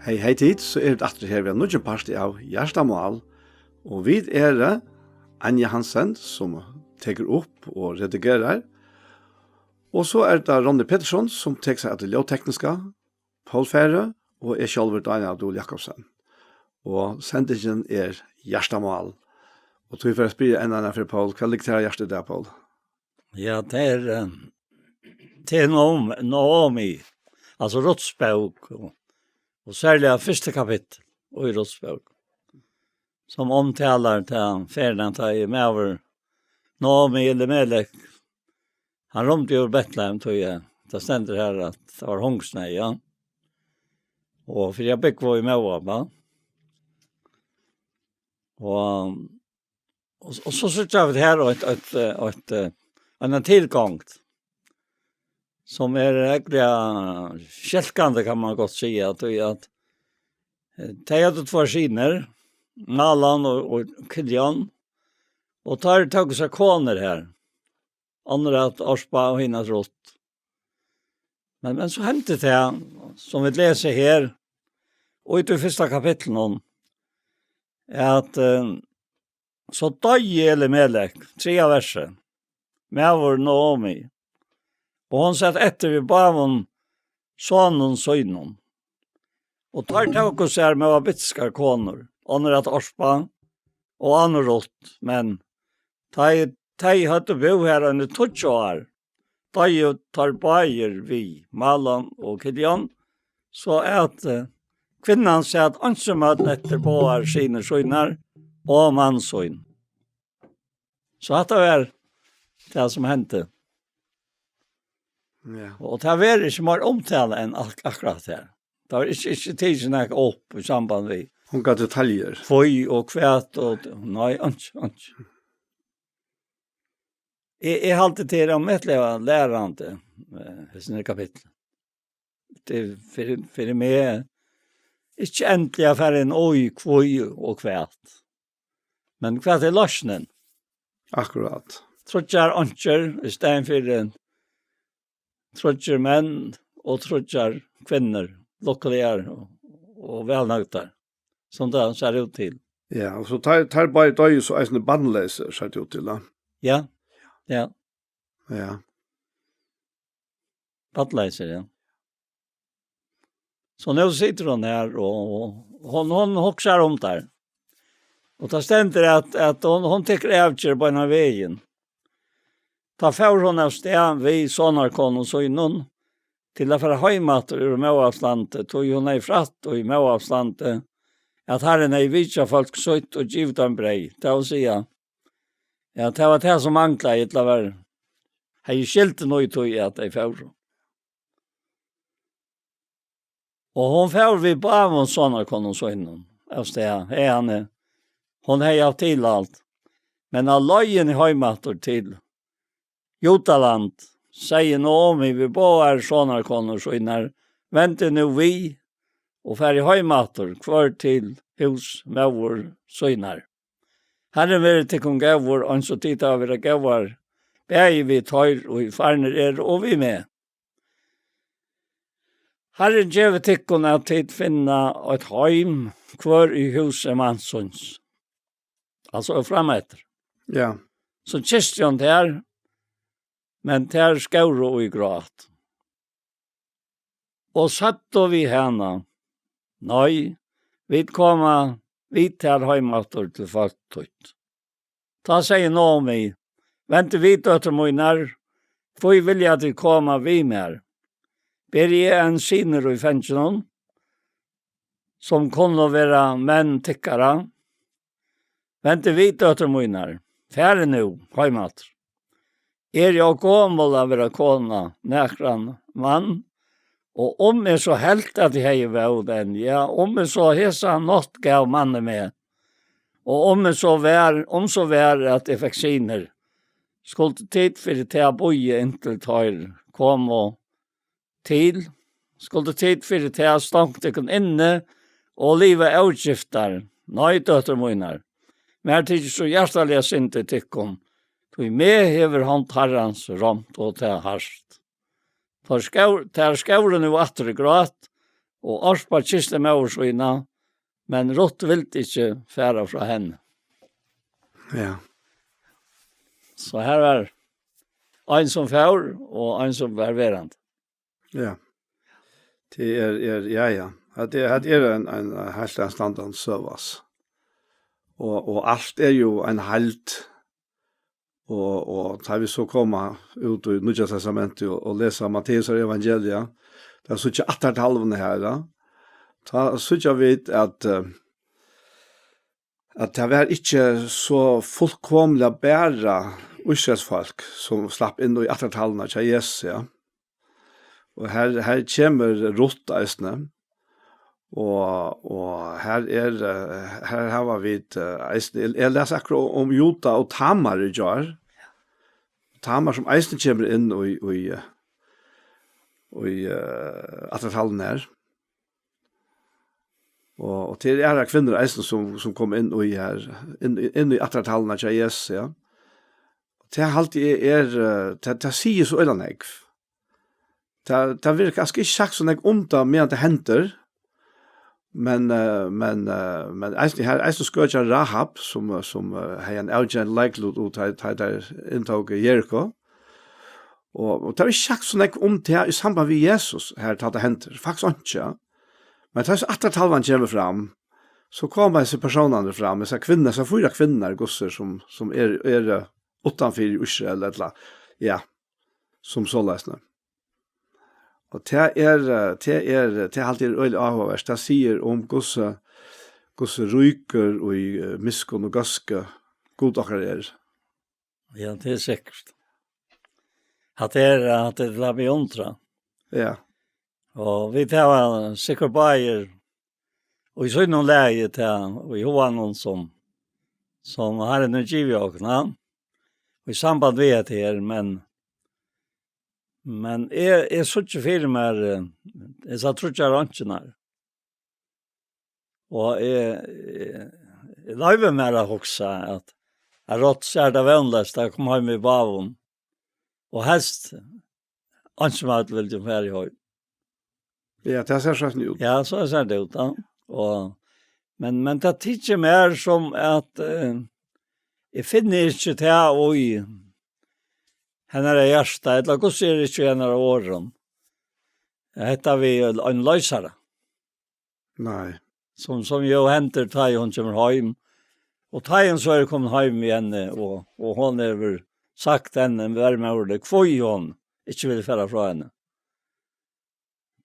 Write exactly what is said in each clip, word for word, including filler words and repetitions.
Hey, hey tit, so er vit aftur her við ein nýggjan part av Hjartamál. Og vit eru Anja Hansen, sum tekur upp og redigerar. Og so er tað Ronny Petersson, sum tekur seg av tí ljóðtekniska, Poul Færø og eg sjálvur, Daniel Abdul Jakobsen. Og sendingin er Hjartamál. Og tí fari eg at spyrja enn eina ferð, Poul, hvat liggur tær á hjarta í dag, Poul? Ja, tað er, eh, tað er Naomi, Naomi, altso Ruths bók, og, og serliga fyrsta kapittul í Ruths bók, sum omtalar ta ferðina, tá ið maður Naomi Elimelek, hann rýmdi úr Betlehem, tí, eh, tað stendur her, at tað var hungursneyð, ja. Og fyri at búgva í Moab, ja. Og Og, og so síggja vit her eitt, eitt, eh, eitt, eh, eina tilgongd, sum er ógvuliga skelkandi, kann man gott siga, tí at, eh, tey høvdu tveir synir, Mahlon og, og Kilion, og teir tóku sær konur her, onnur æt Orpa og hin æt Ruth. Men, men so hendi tað, sum vit lesa her, og í tí fyrsta kapitlinum, at, eh, so doyði Elimelek, triðja versið, maður Naomi, og hon sat eftir við báðum sonum sínum. Og teir tóku sær moabitskar konur, onnur æt Orpa og onnur Ruth, men tey, tey høvdu búð her eini tíggju ár, doyðu teir báðir við, Mahlon og Kilion, so at, eh, kvinnan sat einsamøll eftir báðar synir sínar og mann sín. So hatta var tað, sum hendi. Ja. Og tað verður ikki meir umtalað enn ak-, akkurát her. Tað var ikki, ikki tikið nakað upp í samband við Hon gav detaljur. Hví og hvat og, nei, einki, einki. Eg, eg haldi, tað er ómetaliga lærandi, eh, hesin her kapittul. Tað er fyri, fyri meg ikki endiliga at fara inn í hví og hvat. Men hvat er loysnin? Akkurát. Tríggjar einkjur í staðin fyri tríggir menn og tríggjar kvinnur, lukkuligar og, og vælnøgdar, sum tað sær út til. Ja, og so teir, teir báðir doyðu so eisini barnleysir, sær tað út til, da. Ja, ja. Ja. Barnleysir, ja. So nú situr hon her, og, og hon, hon hugsar um teir. Og tað stendur at, at hon, hon tekur avgerð beinan vegin. Tá fór hon av stað við sonarkonum sínum til at fara heim aftur úr Móabslandi, tí hon hevði frætt í Móabslandi, at Harrin hevði vitjað fólk sítt og givið teim breyð. Tað vil siga, ja, tað var tað, sum manglaði, ella var, hevði skyldina í tí, at tey fóru. Og hon fór við báðum sonarkonum sínum av stað, haðani hon hevði havt tilhald. Men á leiðini heim aftur til Judaland segði Naomi við báðar sonarkonur sínar: Vendið nú við og farið heim aftur, hvør til hús móður sínar. Harrin verið tykkum góður, eins og tit hava verið góðar, bæði við teir, ið farnir eru, og við meg. Harrin gevi tykkum, at tit finna eitt heim, hvør í húsi mans síns. Altso, fram eftir. Ja. So kysti hon tær, men tær skóru í grát. Og søgdu við hana: Nei, vit koma við tær heim aftur til fólk títt. Tá segði Naomi: Vendið við, døtur mínar, hví vilja tit koma við mær? Beri eg enn synir í fanginum, sum kunnu vera menn tykkara? Vendið við, døtur mínar, farið nú heim aftur. Eri ov gomul at vera kona nakran mann, og um eg so helt, at eg hevði vón enn, ja, um eg so hesa nátt gav manni meg, og um eg so var, um so var, at eg fekk synir, skuldu tit fyri tað bíða, inntil teir komu til, skuldu tit fyri tað stongt tykkum inni og liva ógiftar? Nei, døtur mínar, mær tykir so hjartaliga synd í tykkum, tí meg hevur hond Harrans rámt, og tað hart. Teir skór-, teir skóru nú aftur í grát, og Orpa kyssti móður sína, men Rutt vildi ikki fara frá henni. Ja. So her var ein sum fór, og ein sum var verandi. Ja. Tað er, er, ja, ja. At tað, at tað er ein, ein, ein heilt annan standard søvas. Og, og alt er jo ein heild. Og, og tá vit so koma út í Nýggja Testamentið og, og lesa Matteus evangelia, tá síggja ættartalvuna her, ja. Tá síggja vit at, eh, at tað var ikki so fullkomiliga bara Ísraels fólk, sum slapp inn í ættartalvuna hjá Jesus, ja. Og her, her kemur Rutt eisini. Og, og her er, eh, her hava vit, eh, eisini, eg, eg las akkurát um Juda og Tamar í gjár. Tamar sum eisini kemur inn í, í, eh, í, eh, ættartalvuna her. Og, og til aðrar kvinnur eisini sum, sum kom inn í her, inn, inn í ættartalvuna hjá Jesus, ja. Tað haldi eg er, eh, tað, tað sigur so øgiliga nógv. Tað, tað verður kanska ikki sagt so nógv um tað, meðan tað hendir. Men, eh, men, eh, men eisini, her, eisini skøkja Rahab, sum, eh, sum, eh, hevði ein avgerandi leiklut út, tá, tá, tá inntóku Jeriko. Og, og tað er ikki sagt so nógv um tað í samband við Jesus, her, tá tað hendir. Faktiskt einki, ja. Men tá so ættartalvan kemur fram, so koma hesir persónarnir fram, hesar kvinnur, hesar fýra kvinnur, gussur, sum, sum er, er, eh, uttanfyri Ísrael, ella, ja, sum soleiðis, ne? Og tað er, eh, tað er, tað haldi eg er øgiliga áhugavert. Tað sigur um hvussu, hvussu ríkur í, eh, miskunn og góðsku Gud okkara er. Ja, tað er sikkurt. At tað er, at tað er til at beundra. Ja. Og vit hava sikkurt báðir, og í sínum lagi til, og í huganum sum, sum Harrin hevur givið okkum, ja. Og í samband við hetta her, men, men eg, eg síggi fyri mær, eh, hesar tríggjar einkjurnar. Og eg, eg, eg loyvi mær at hugsa at, at Rutt sær tað vónleyst at koma heim við báðum. Og helst, eingin vildi fara heim. Ja, tað sær so út. Ja, so sær tað út, ja. Og, men, men tað tykir mær sum at, eh, eg finni ikki tað í hennara hjarta, ella hvussu er ikki í hennara orðum. Hetta við ein loysara. Nei. Sum, sum jo hendir, tá ið hon kemur heim. Og tá ið hon so er komin heim við henni, og, og hon hevur sagt henni, vermóðurlig, hví hon ikki vil fara frá henni.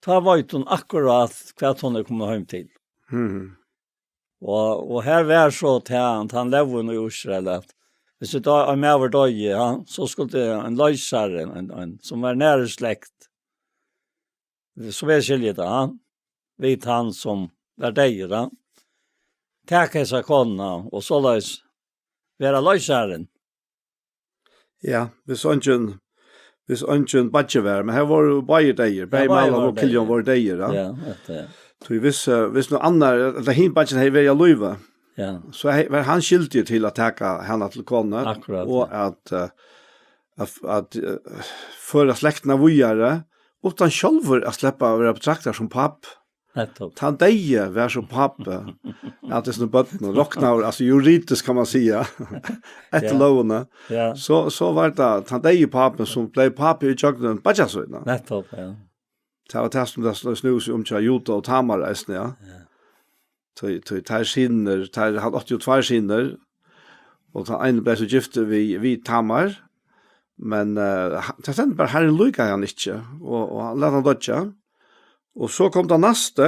Tá veit hon akkurát, hvat hon er komin heim til. Mhm. Og, og her var so tann, tann lógin í Ísrael, at hvis tað ein maður doyði, ja, so skuldi ein loysari, ein, ein, sum var nær í slekt, sum eg skilji tað, ja, við tann sum var deyður, ja, taka hesa konuna og soleiðis vera loysarin. Ja, hvis eingin, hvis eingin beiggi var, men her vóru báðir deyðir, ja, bæði báðir Mahlon vóru og Kiljon deyðir. Vóru deyðir, ja. Ja, hetta, ja. Tí hvis, eh, hvis nú annar, ella hin beiggin hevði verið á lívi, ja, so he-, var hann skyldigur til at taka hana til konu, akkurát, og ja, at, eh, at, at, eh, føra slektina víðari, uttan sjálvur at sleppa at vera betraktaður sum pápi. Nettupp. Tann deyði var so pápi at hesum børnum, roknaður, altso juridiskt, kann man siga, eftir, ja, lógini. Ja. So, so var tað tann deyði pápin, sum bleiv pápi ígjøgnum beiggja sína. Nettupp, ja. Tað var tað, sum tað snú-, snúði seg um hjá Juda og Tamar eisini, ja. Ja. Tí, tí teir synir, teir, hann átti jo tveir synir, og tann eini bleiv so giftur við, við Tamar, men, eh, ha-, tað stendur bara, Harrin líkaði hann ikki, og, og hann læt hann doyggja. Og so kom tann næsti,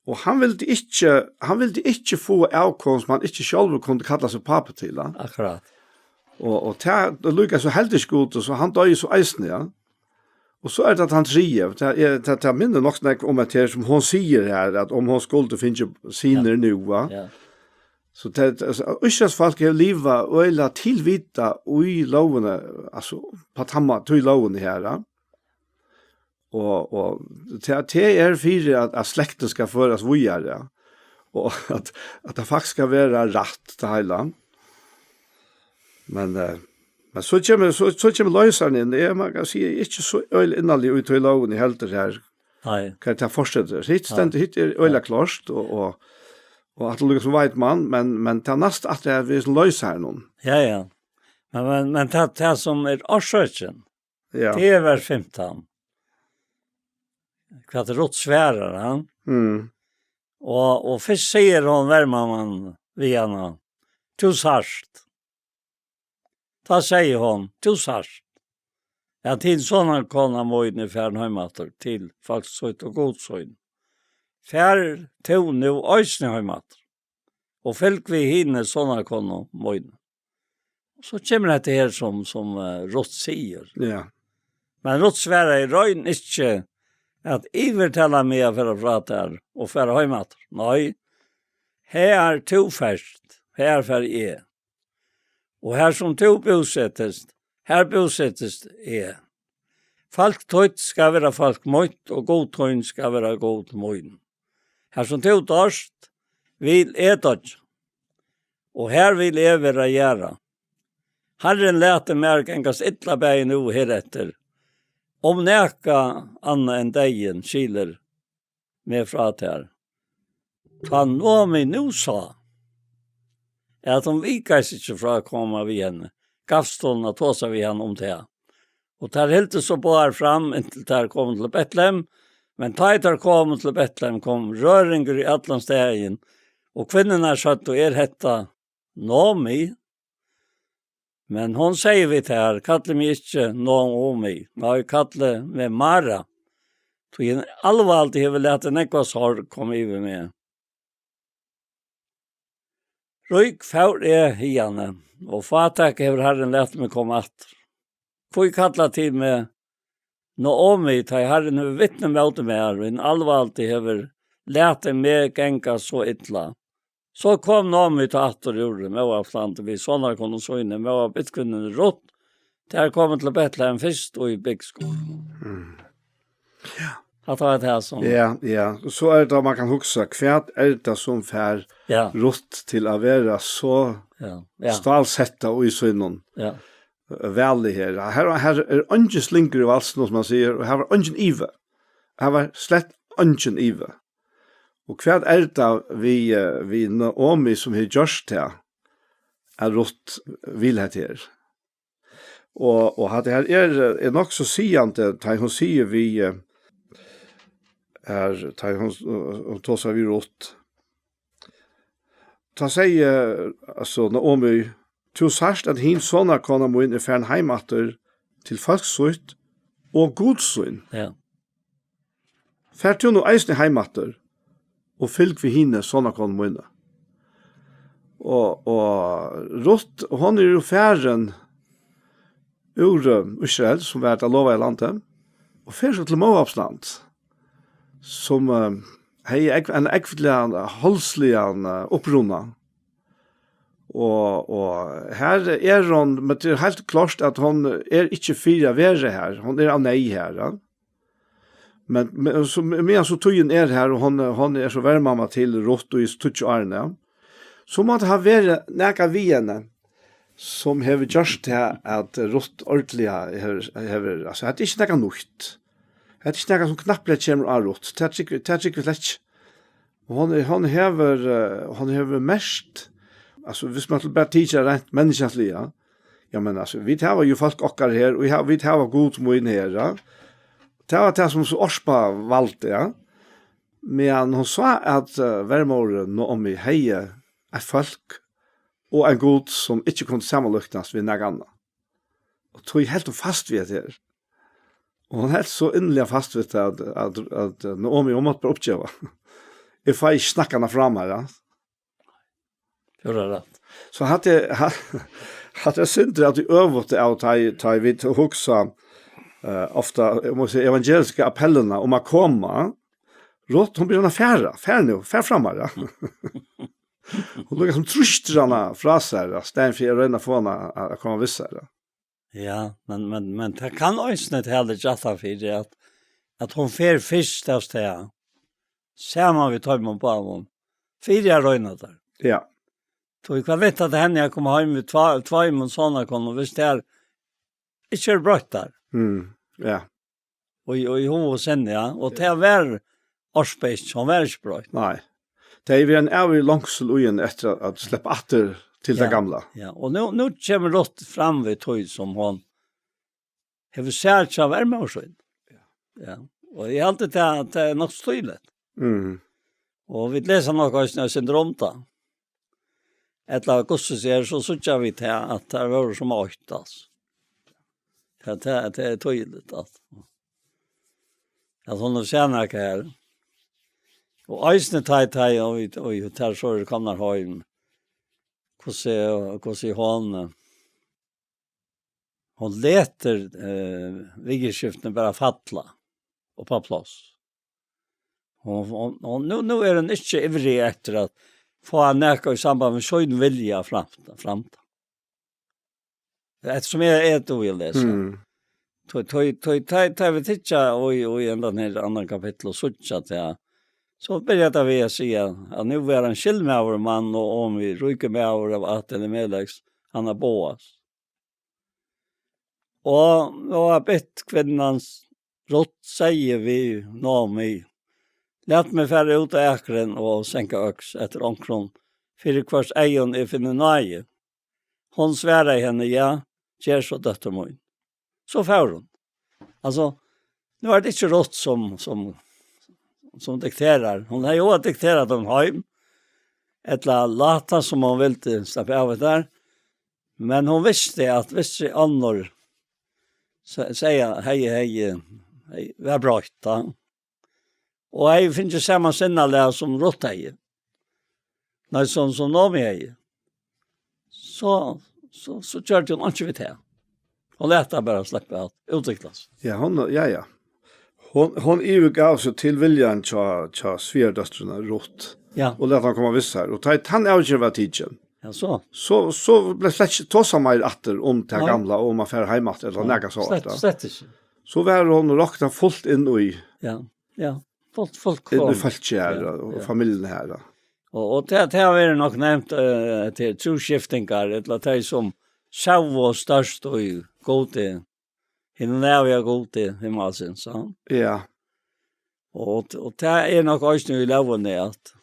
og hann vildi ikki, hann vildi ikki fáa avkom sum hann ikki sjálvur kundi kalla seg pápa til, ja. Akkurát. Og, og tað, tað líkaði so heldur ikki Gudi, so hann doyði so eisini, ja. Og so er tað tann triði, tað er, tað, tað minnir nokk so nógv um at her, sum hon sigur her, at um hon skuldi fingið synir, ja, nú, va? Ja. So tað, altso, Ísraels fólk hevur livað øgiliga tilvitað í lógini, altso, uppá tann má-, tí lógini her, ja. Og, og tað, tað er fyri at, at slektin skal førast víðari, ja. Og at, at tað faktiskt skal vera rætt, tað heila. Men, eh, men so kemur, so, so kemur loysarin inn. Eg, man kann siga, eg er ikki so øgiliga innarligur í tí lógini heldur her. Nei. Hvat tað fortsetur. Hitt Ja. stendur, hitt er øgiliga klárt, og, og, og at lukka sum veit man, men, men tað næst at tað er við sum loysa her nú. Ja, ja. Men, men, men tað, tað sum er orsøkin, Ja. tað er vers fimtan. Hvat Rutt svarar, ha? Mm. Og, og fyrst sigur hon vermamman við hana, "Tú sært." Tá segði hon, "Tú sært, at hin sonarkona mín er farin heim aftur til fólk sítt og Gud sín. Far tú nú eisini heim aftur, og fylg við hini sonarkonu míni." So kemur hetta her sum, sum, eh, Rutt sigur. Ja. Men Rutt svarar í royn ikki at yvirtala meg at fara frá tær og fara heim aftur. Nei, har tú fert, har fari eg. Og har sum tú búsetist, har búsetist eg. Fólk títt skal vera fólk mítt, og Gud tín skal vera Gud mín. Har sum tú doyrt, vil eg doyggja, og har vil eg verða jarðað. Harrin lati mær gangast illa bæði nú og hereftir, um nakað annað enn deyðin skilir meg frá tær. Tá Naomi nú sá, at hon vikaðist ikki frá at koma við henni, gavst hon at tosa við hann um tað. Og tær hildu so báðar fram, inntil tær komu til Betlehem, men tá ið tær komu til Betlehem, kom røringur í allan staðin, og kvinnurnar søgdu, "Er hetta Naomi?" Men hon segði við tær, "Kallið meg ikki Naomi, nei, kallið meg Mara, tí hin alvaldi hevur latið nógva sorg koma yvir meg." Rík fór eg hiðani, og fátæk hevur Harrin latið meg koma aftur. Hví kalla tit meg Naomi, tá ið Harrin hevur vitni móti mær, og hin alvaldi hevur latið meg ganga so illa? So kom Naomi tá aftur úr Móabslandi við sonarkonu síni, Móabitkvinnuni Rutt. Tær komu til Betlehem fyrst og í bygd skulu. Mm. Ja. Hatta var tað sum Ja, ja. So er tað, man kann hugsa, hvat er tað sum fær Ja. Rutt til at vera so Ja. Ja. stálsetta í sínum Ja. vali her? Her, her er eingin slingur í valsinum, sum man sigur, og her var eingin ivi. Her var slett eingin ivi. Og hvat er tað við, eh, við Naomi, sum hevur gjørt tað, at Rutt vil hetta her? Og, og hatta her er, eh, er nokk so sigandi, tá hon sigur við, eh, her, tá hon, eh, hon tosar við Rutt. Tá segði, eh, altso, Naomi, "Tú sært, at hin sonarkona mín er farin heim aftur til fólk sítt og Gud sín. Ja. Far tú nú eisini heim aftur og fylg við hini sonarkonu míni." Og, og Rutt, hon er jo farin úr, eh, Ísrael, sum var tað lovaða landið, og fer so til Móabsland, sum, eh, hevði ógv-, ein ógvuligan, eh, holdsligan, eh, uppruna. Og, og her er hon, men tað er heilt klárt, at hon er ikki fyri at vera her. Hon er av neyð her, ja. Men, men so, meðan so tíðin er her, og hon, hon er so vermamma til Rutt í tíggju árini, ja, so má tað hava verið nakað við henni, sum hevur gjørt tað, at Rutt ordiliga hevur, hevur, altso, hetta er ikki nakað nýtt. Hetta er ikki nakað, sum knappliga kemur á Rutt. Tað trúgvi, tað trúgvi eg slett ikki. Og hon, hon hevur, eh, hon hevur merkt, altso, viss man bara tekur reint menniskjaliga, ja, men, altso, vit hava jo fólk okkara her, og vit hava Gud mín her, ja. Tað var tað, sum so Orpa valdi, ja. Men hon sá, at, eh, vermóðirin Naomi hevði eitt fólk og ein Gud, sum ikki kundi samanlíknast við nakað annað. Og tí helt hon fast við hetta her. Og hon helt so inniliga fast við tað, at, at, at Naomi, hon mátti bara uppgeva. Eg fái ikki snakka hana frá mær, ja. Púra rætt. So hatta er, ha-, hatta er synd, at tað øvuta av, tá ið, tá ið vit hugsa, eh, ofta, eg má siga, evangelisku appellina um at koma. Rutt, hon biður hana fara, far nú, far frá mær, ja. Hon líkasum trýstir hana frá sær, ja, í staðin fyri at royna at fáa hana at, at koma við sær, ja. Ja, men, men, men tað kann eisini tala til rætta fyri, at, at hon fer fyrst av stað, saman við teimum báðum, fyri at royna tær. Ja. Tí hvat veit at henni at koma heim við tva-, tveimum sonarkonum, viss tær ikki eru broyttar. Mm, ja. Og í, og í hug og sinni, ja. Og tað var ársbest, hon var ikki broytt. Nei. Tað er ein ævig longsel í henni eftir at, at sleppa aftur til tað gamla. Ja, og nú, nú kemur Rutt fram við tí sum hon hevur sæð hjá vermóður sín. Ja. Og eg haldi tað, tað er nokk so týðiligt. Mhm. Og vit lesa nokk eisini eitt sindur um tað. Ella hvussu er, so síggja vit her, at tað vóru sum eitt, altso. Ja, tað, tað er týðiligt, altso. At hon hevur sæð nakað her. Og eisini tá, tá, og vit, og tær so eru komnar heim. Hvussu, hvussu hon, eh, hon letur, eh, viðurskiftini bara falla upp á pláss. Hon, hon, hon, nú, nú er hon ikki ivrig eftir at fáa nakað í samband við sín vilja fram, fram. Eftir sum eg, eg dugi at lesa. Mm. Tá, tá, tá, tá, tá vit hyggja í, í enn tann her annan kapittul og síggja tað, so byrjar tað við at siga, at nú var ein skilnaður mann og, og við ríkur maður av ætt Elimeleks, hann er Boas. Og, og Moabit kvinnan Rutt segði við Naomi: Lat meg fara út á akrin og senka øks eftir onkrum, fyri hvørs eygum eg finni náði. Hon svaraði henni: Ja, ger so, dóttir mín. So fór hon. Altso, nú er tað ikki Rutt sum, sum, sum dikterar. Hon hevði jú at diktera teimum heim, ella lata sum hon vildi sleppa av við tað. Men hon visti at viss onnur se-, segði, hevði, hevði, hevði, var broytt, ja. Og hevði fingið sama sinnalag sum Rutt hevði. Nei, sum, sum Naomi hevði. So, so, so gjørdi hon einki við tað. Hon læt tað bara sleppa at útviklast. Ja, hon, ja, ja. Hon, hon yvirgav seg til viljan hjá, hjá svigardóttrina Rutt. Ja. Og læt hann koma við sær. Og tá, hann avgerð var tikin. Ja, so. So, so bleiv slett ikki tosað meir aftur um tað gamla, og um at fara heim aftur, ella nakað so. Nei, slett, slett ikki. So var hon roknað fult inn í, ja, ja. Fult, fult inn í fólkið her, ja, og familjuni her, ja. Og, og tað, tað hevur verið nokk nevnt, eh, til trúskiftingar, ella tey sum sóu størst í Gudi, hinum æviga Gudi himmalsins, ja. Ja. Og, og tað er nokk eisini í lógini at,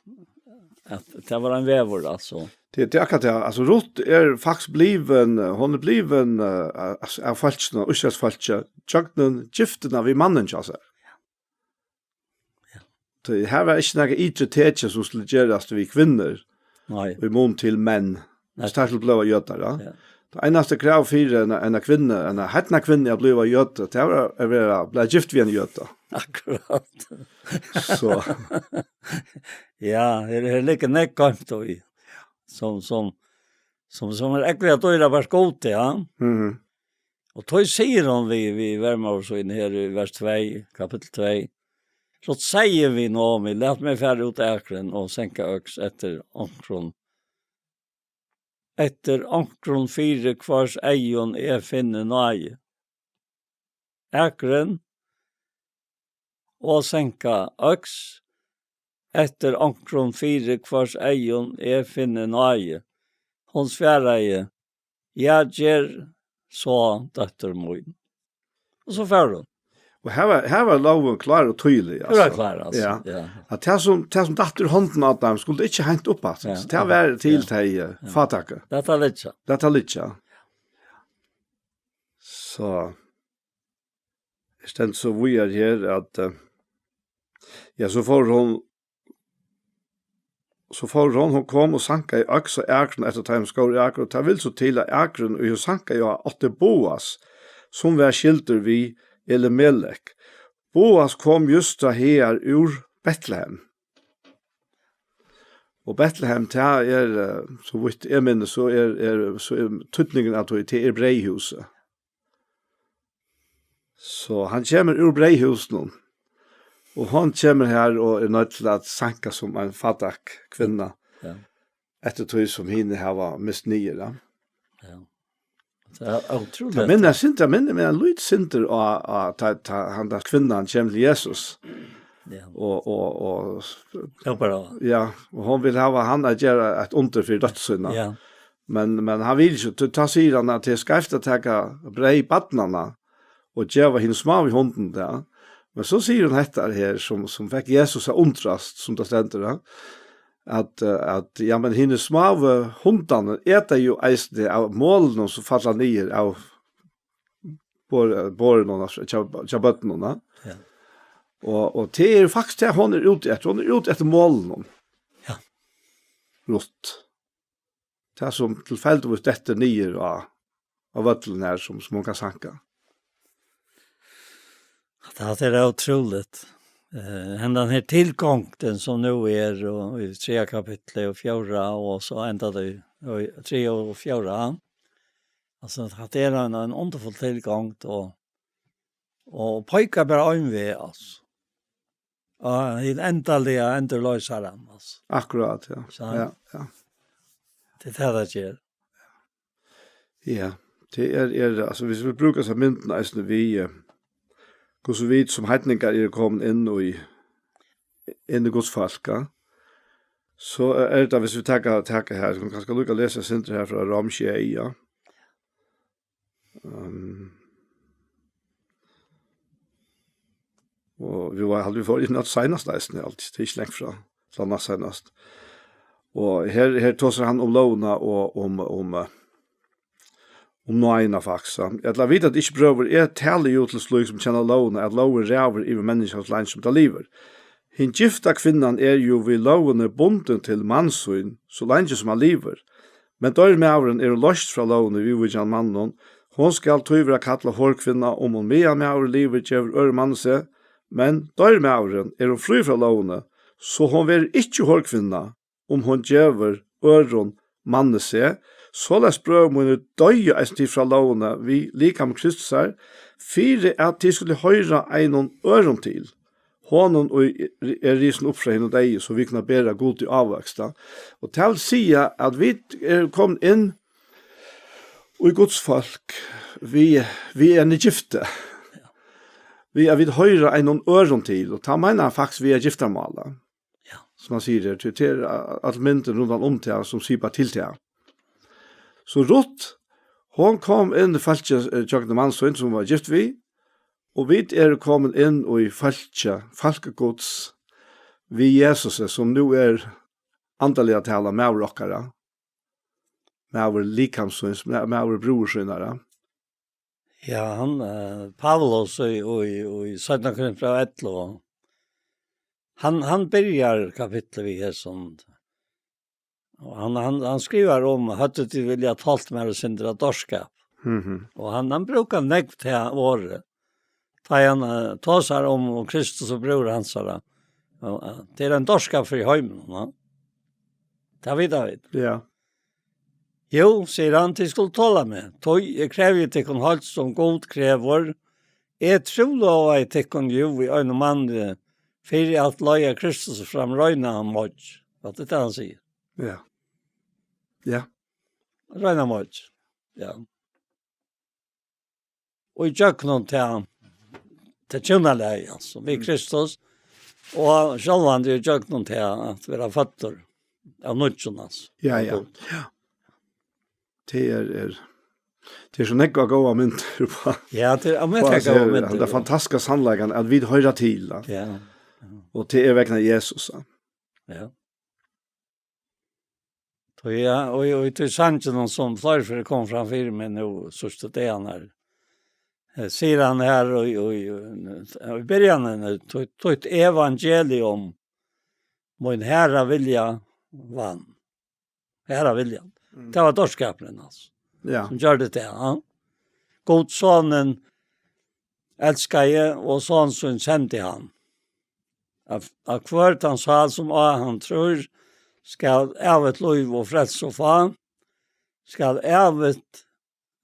at tað var ein vegur, altso. Tað, tað er akkurát tað. Altso, Rutt er faktiskt blivin, hon er blivin, eh, av, av fólkinum, Ísraels fólki, gjøgnum giftina við mannin hjá sær. Ja. Tí her var ikki nakað ytri tekin sum skuldi gerast við kvinnur. Nei. Í mun til menn. Nei. Sum tá skuldu blíva jødar, ja. Ja. Tað einasta krav fyri eina, eina kvinnu, eina heidna kvinnu at blíva jøda, tað var at vera, blíva gift við ein jøda. Akkurát. So. Ja, her, her liggur nógv goymt í. Sum, sum, sum, sum er ógvuliga dýrabært Gudi, ja. Mhm. Og tá sigur hon við, við vermóður sína her í vers tvey, kapittul tvey: So segði við Naomi: Lat meg fara út á akrin og senka øks eftir onkrum, eftir onkrum fyri hvørs eygum eg finni náði. Akrin og senka øks eftir onkrum fyri hvørs eygum eg finni náði. Hon svaraði: Ja, ger so, dóttir mín. Og so fór hon. Og her var, her var lógin klár og týðilig, altso. Klár, klár, altso. Ja. Ja. At tað sum, tað sum datt úr hondum á teimum, skuldi ikki hent upp aftur. Ja. So tað var til tey, eh, fátæku. Lat tað liggja. Lat tað liggja. So. Her stendur so víðari her at, eh, ja, so fór hon, so fór hon, hon kom og sankaði øks á akrinum eftir teimum, skór akrin, og tað vil so til, at akrin, ið hon sankaði á, átti Boas, sum var skyldur við Elimelek. Boas kom júst tá hagar úr Betlehem. Og Betlehem, tað er, eh, so vítt eg minnist, so er, er, so er týdningurin av tí, tað er breyðhúsið. So hann kemur úr breyðhúsinum, og hon kemur her og er noydd til at sanka sum ein fátæk kvinna, ja, eftir tí sum hini hava mist niður, ja. Ja. Tað er ótrúligt. Tað minnir seg, tað minnir meg eitt lítið sindur á, á, tá, tá handa kvinnan kemur til Jesus. Ja. Og, og, og, ja, bara, ja, og hon vil hava hann at gera eitt undur fyri dóttur sína. Ja. Men, men hann vil ikki, tá, tá sigur hann at tað er skeivt at taka breyð barnanna og geva hinum smáu hundunum tað. Men so sigur hon hetta her, sum, sum fekk Jesus at undrast, sum tað stendur, ja, at, eh, at, ja, men hinir smáu hundarnir eta jo eisini av molunum sum falla niður av bor-, borðinum, altso, hjá, hjá børnunum, ja. Ja. Og, og tað er jo faktiskt tað, hon er úti eftir. Hon er úti eftir molunum. Ja. Rutt. Tað sum tilfeldigvis dettur niður á, á vøllin her, sum, sum hon kann sanka. Tað er ótrúligt. Eh, hendan her tilgongdin sum nú er, og í triðja kapitli og fjórða, og so endar tað í, í triðja og fjórða. Altso, tað er ein, ein undurfull tilgongd, og, og peikar bara ein veg, altso. Og hin endaliga endurloysaran, altso. Akkurát, ja. So, ja, ja. Tað er tað, tað ger. Ja, tað er, er, altso, viss vit brúka hesa myndina eisini við, eh, hvussu vit sum heidningar eru komin inn í, inn í Guds fólk, ja. So er tað, viss vit taka, taka her, vit kanska líka lesa eitt sindur her frá Rom sjey, ja. Ehm, og vit var, haldi vit fóru inn á tað seinast eisini, alt, tað er ikki langt frá, frá næst seinast. Og her, her tosar hann um lógina og um, um, eh, um náðina faktiskt, ja. Ella vita tit ikki, brøður, eg tali jú til slík sum kenna lógina, at lógin ræður yvir menniskjað so leingi sum tað livir. Hin gifta kvinnan er jú við lógini bundin til mann sín, so leingi sum hann livir. Men doyr maðurin, er hon loyst frá lógini viðvíkjandi manninum. Hon skal tí vera kallað horkvinna, um hon, meðan maðurin livir, gevur øðrum manni seg. Men doyr maðurin, er hon frí frá lógini, so hon verður ikki horkvinna, um hon gevur øðrum manni seg. Soleiðis, brøður mínir, doyðu eisini tit frá lógini við likam Kristusar, fyri at tit skulu hoyra einum øðrum til, honum, ið er risin upp frá hinum deyðu, so vit kunnu bera Gudi ávøkst. Og tað vil siga, at vit eru komin inn í Guds fólk við, við eini giftu. Við at vit hoyra einum øðrum til, og tað meinar hann faktiskt við at giftarmála. Ja. Sum hann sigur her, tí tað er, eh, all myndin rundan um tað, sum sipar til tað. So Rutt, hon kom inn í fólkið, eh, gjøgnum mann sín, sum hon var gift við, og vit eru komin inn í fólkið, fólk Guds, við Jesusi, sum nú er, andaliga talað, maður okkara, maður likams síns, ma-, maður brúður sínara. Ja, hann, eh, Paulus í, í, í seinna Korintbræv ellivu, hann, hann byrjar kapitlið við hesum. Og hann, hann, hann skrivar um, høvdu tit viljað tolt mær eitt sindur av dárskap. Mhm. Og hann, hann brúkar nógv tað orðið. Tá hann, eh, tosar um, um Kristus og brøður hansara. Og, eh, tað er ein dárskapur fyri heiminum, ja. Tað vita vit. Ja. Jú, sigur hann, tit skulu tola meg, tí eg krevji tykkum heilt sum Gud krevur. Eg trúlovaði tykkum jú við einum manni fyri at leiða Kristus fram reina moyggj. Tað er tað hann sigur. Ja. Ja. Reina moyggj. Ja. Og í gjøgnum tað, tað hjúnalagið, altso, við Kristus, og sjálvandi í gjøgnum tað at vera føddur av nýggjum, altso. Ja, ja. Ja. Tað er, er, tað er so nógvar góðar myndir upp á, ja, tað er, men upp á tað er góðar myndir, tað er ja. Fantastiska sannleikan, at vit hoyra til, ja. Ja. Og tað er vegna Jesus, ja. Ja. Tí, ja, og, og í tí sanginum sum fleiri ferðir kom fram fyri meg nú, síðstu dagarnar, eh, sigur hann her, og, og, og, í byrjanini, "Títt, títt evangelium, mín Herra vilja vann." Herra vilja. Mm. Tað var dárskapurin, altso. Ja. Sum gjørdi tað, ja. Gud sonin elskaði og son sín sendi hann. At, at hvør tann sál sum á hann trýr, skal ævigt lív og frelsu fá, skal ævigt,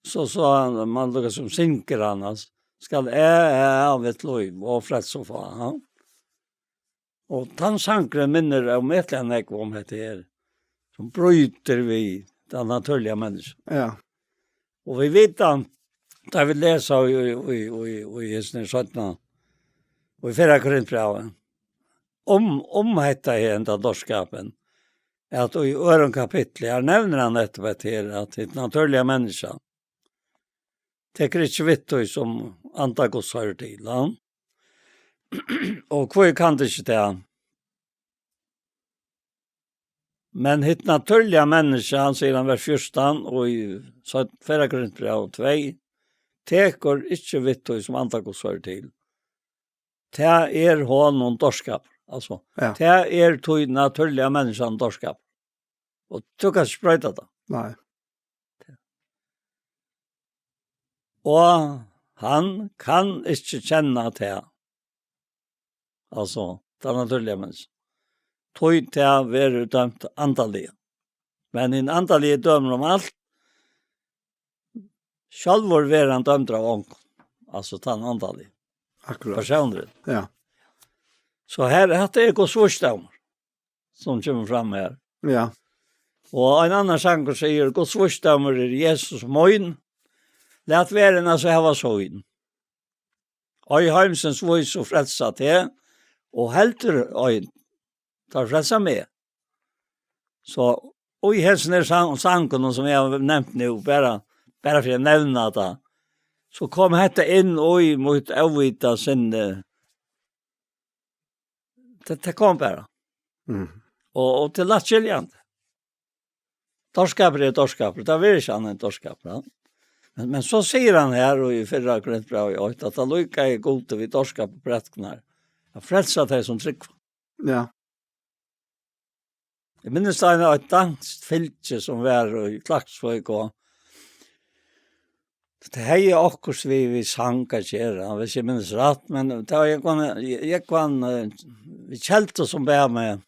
so, so hann, man lukar sum syngur hann, altso, skal æ-, ævigt lív og frelsu fá, ha? Og tann sangurin minnir ómetaliga nógv um hetta her, sum brýtur við tann natúrliga menniskjan. Ja. Og vit vita, tá vit lesa í, í, í, í, í hesum seinna, og í fyrra Korintbrævi, um, um hetta her, henda dárskapin, at í øðrum kapitli, her nevnir hann nettupp hetta her, at hitt natúrliga menniskja tekur ikki við tí sum anda Guds hoyrir til, ja. Og hví kann tað ikki tað? Men hitt natúrliga menniskja, hann sigur hann vers fjúrtan, og í seinna, fyrra Korintbræv tvey, tekur ikki við tí, sum anda Guds hoyrir til. Tað er honum dárskapur. Altso, ja, tað er tí natúrliga menniskjan dárskapur. Og tú kanst ikki broyta tað. Nei. Og hann kann ikki kenna tað. Altso, tað natúrliga menniskja. Tí tað verður dømt andaliga. Men hin andaligi dømir um alt. Sjálvur verður hann dømdur av ongum. Altso, tann andaligi. Akkurát. Persónurin. Ja. So her, hatta er Guds vísdómur, sum kemur fram her. Ja. Og ein annar sangur sigur: Guds vísdómur er Jesus mín. Lat verðina so hava sín. Ei heimsins vís og frelsa teg, og heldur ei, teir frelsa meg. So, og í hesum er sang-, sangunum, sum eg havi nevnt nú, bara, bara fyri at nevna tað, so kom hetta inn í mítt óvita sinni. Tað, tað kom bara. Mm. Og, og til lætt skiljandi. Dárskapur er dárskapur, tað verður ikki annað enn dárskapur, ja. Men, men so sigur hann her, og í fyrra Korintbrævi eitt, at tað líkaði Gudi við dárskap og prædiknar at frelsa tey, sum trúgva. Ja. Eg minnist ein, eitt danskt fylgi, sum var í Klaksvík, og tað hevði okkurt við, við sang at gera, hvis eg minnist rætt, men tað var Jógvan, Jógvan, eh, við Keldu, sum bað meg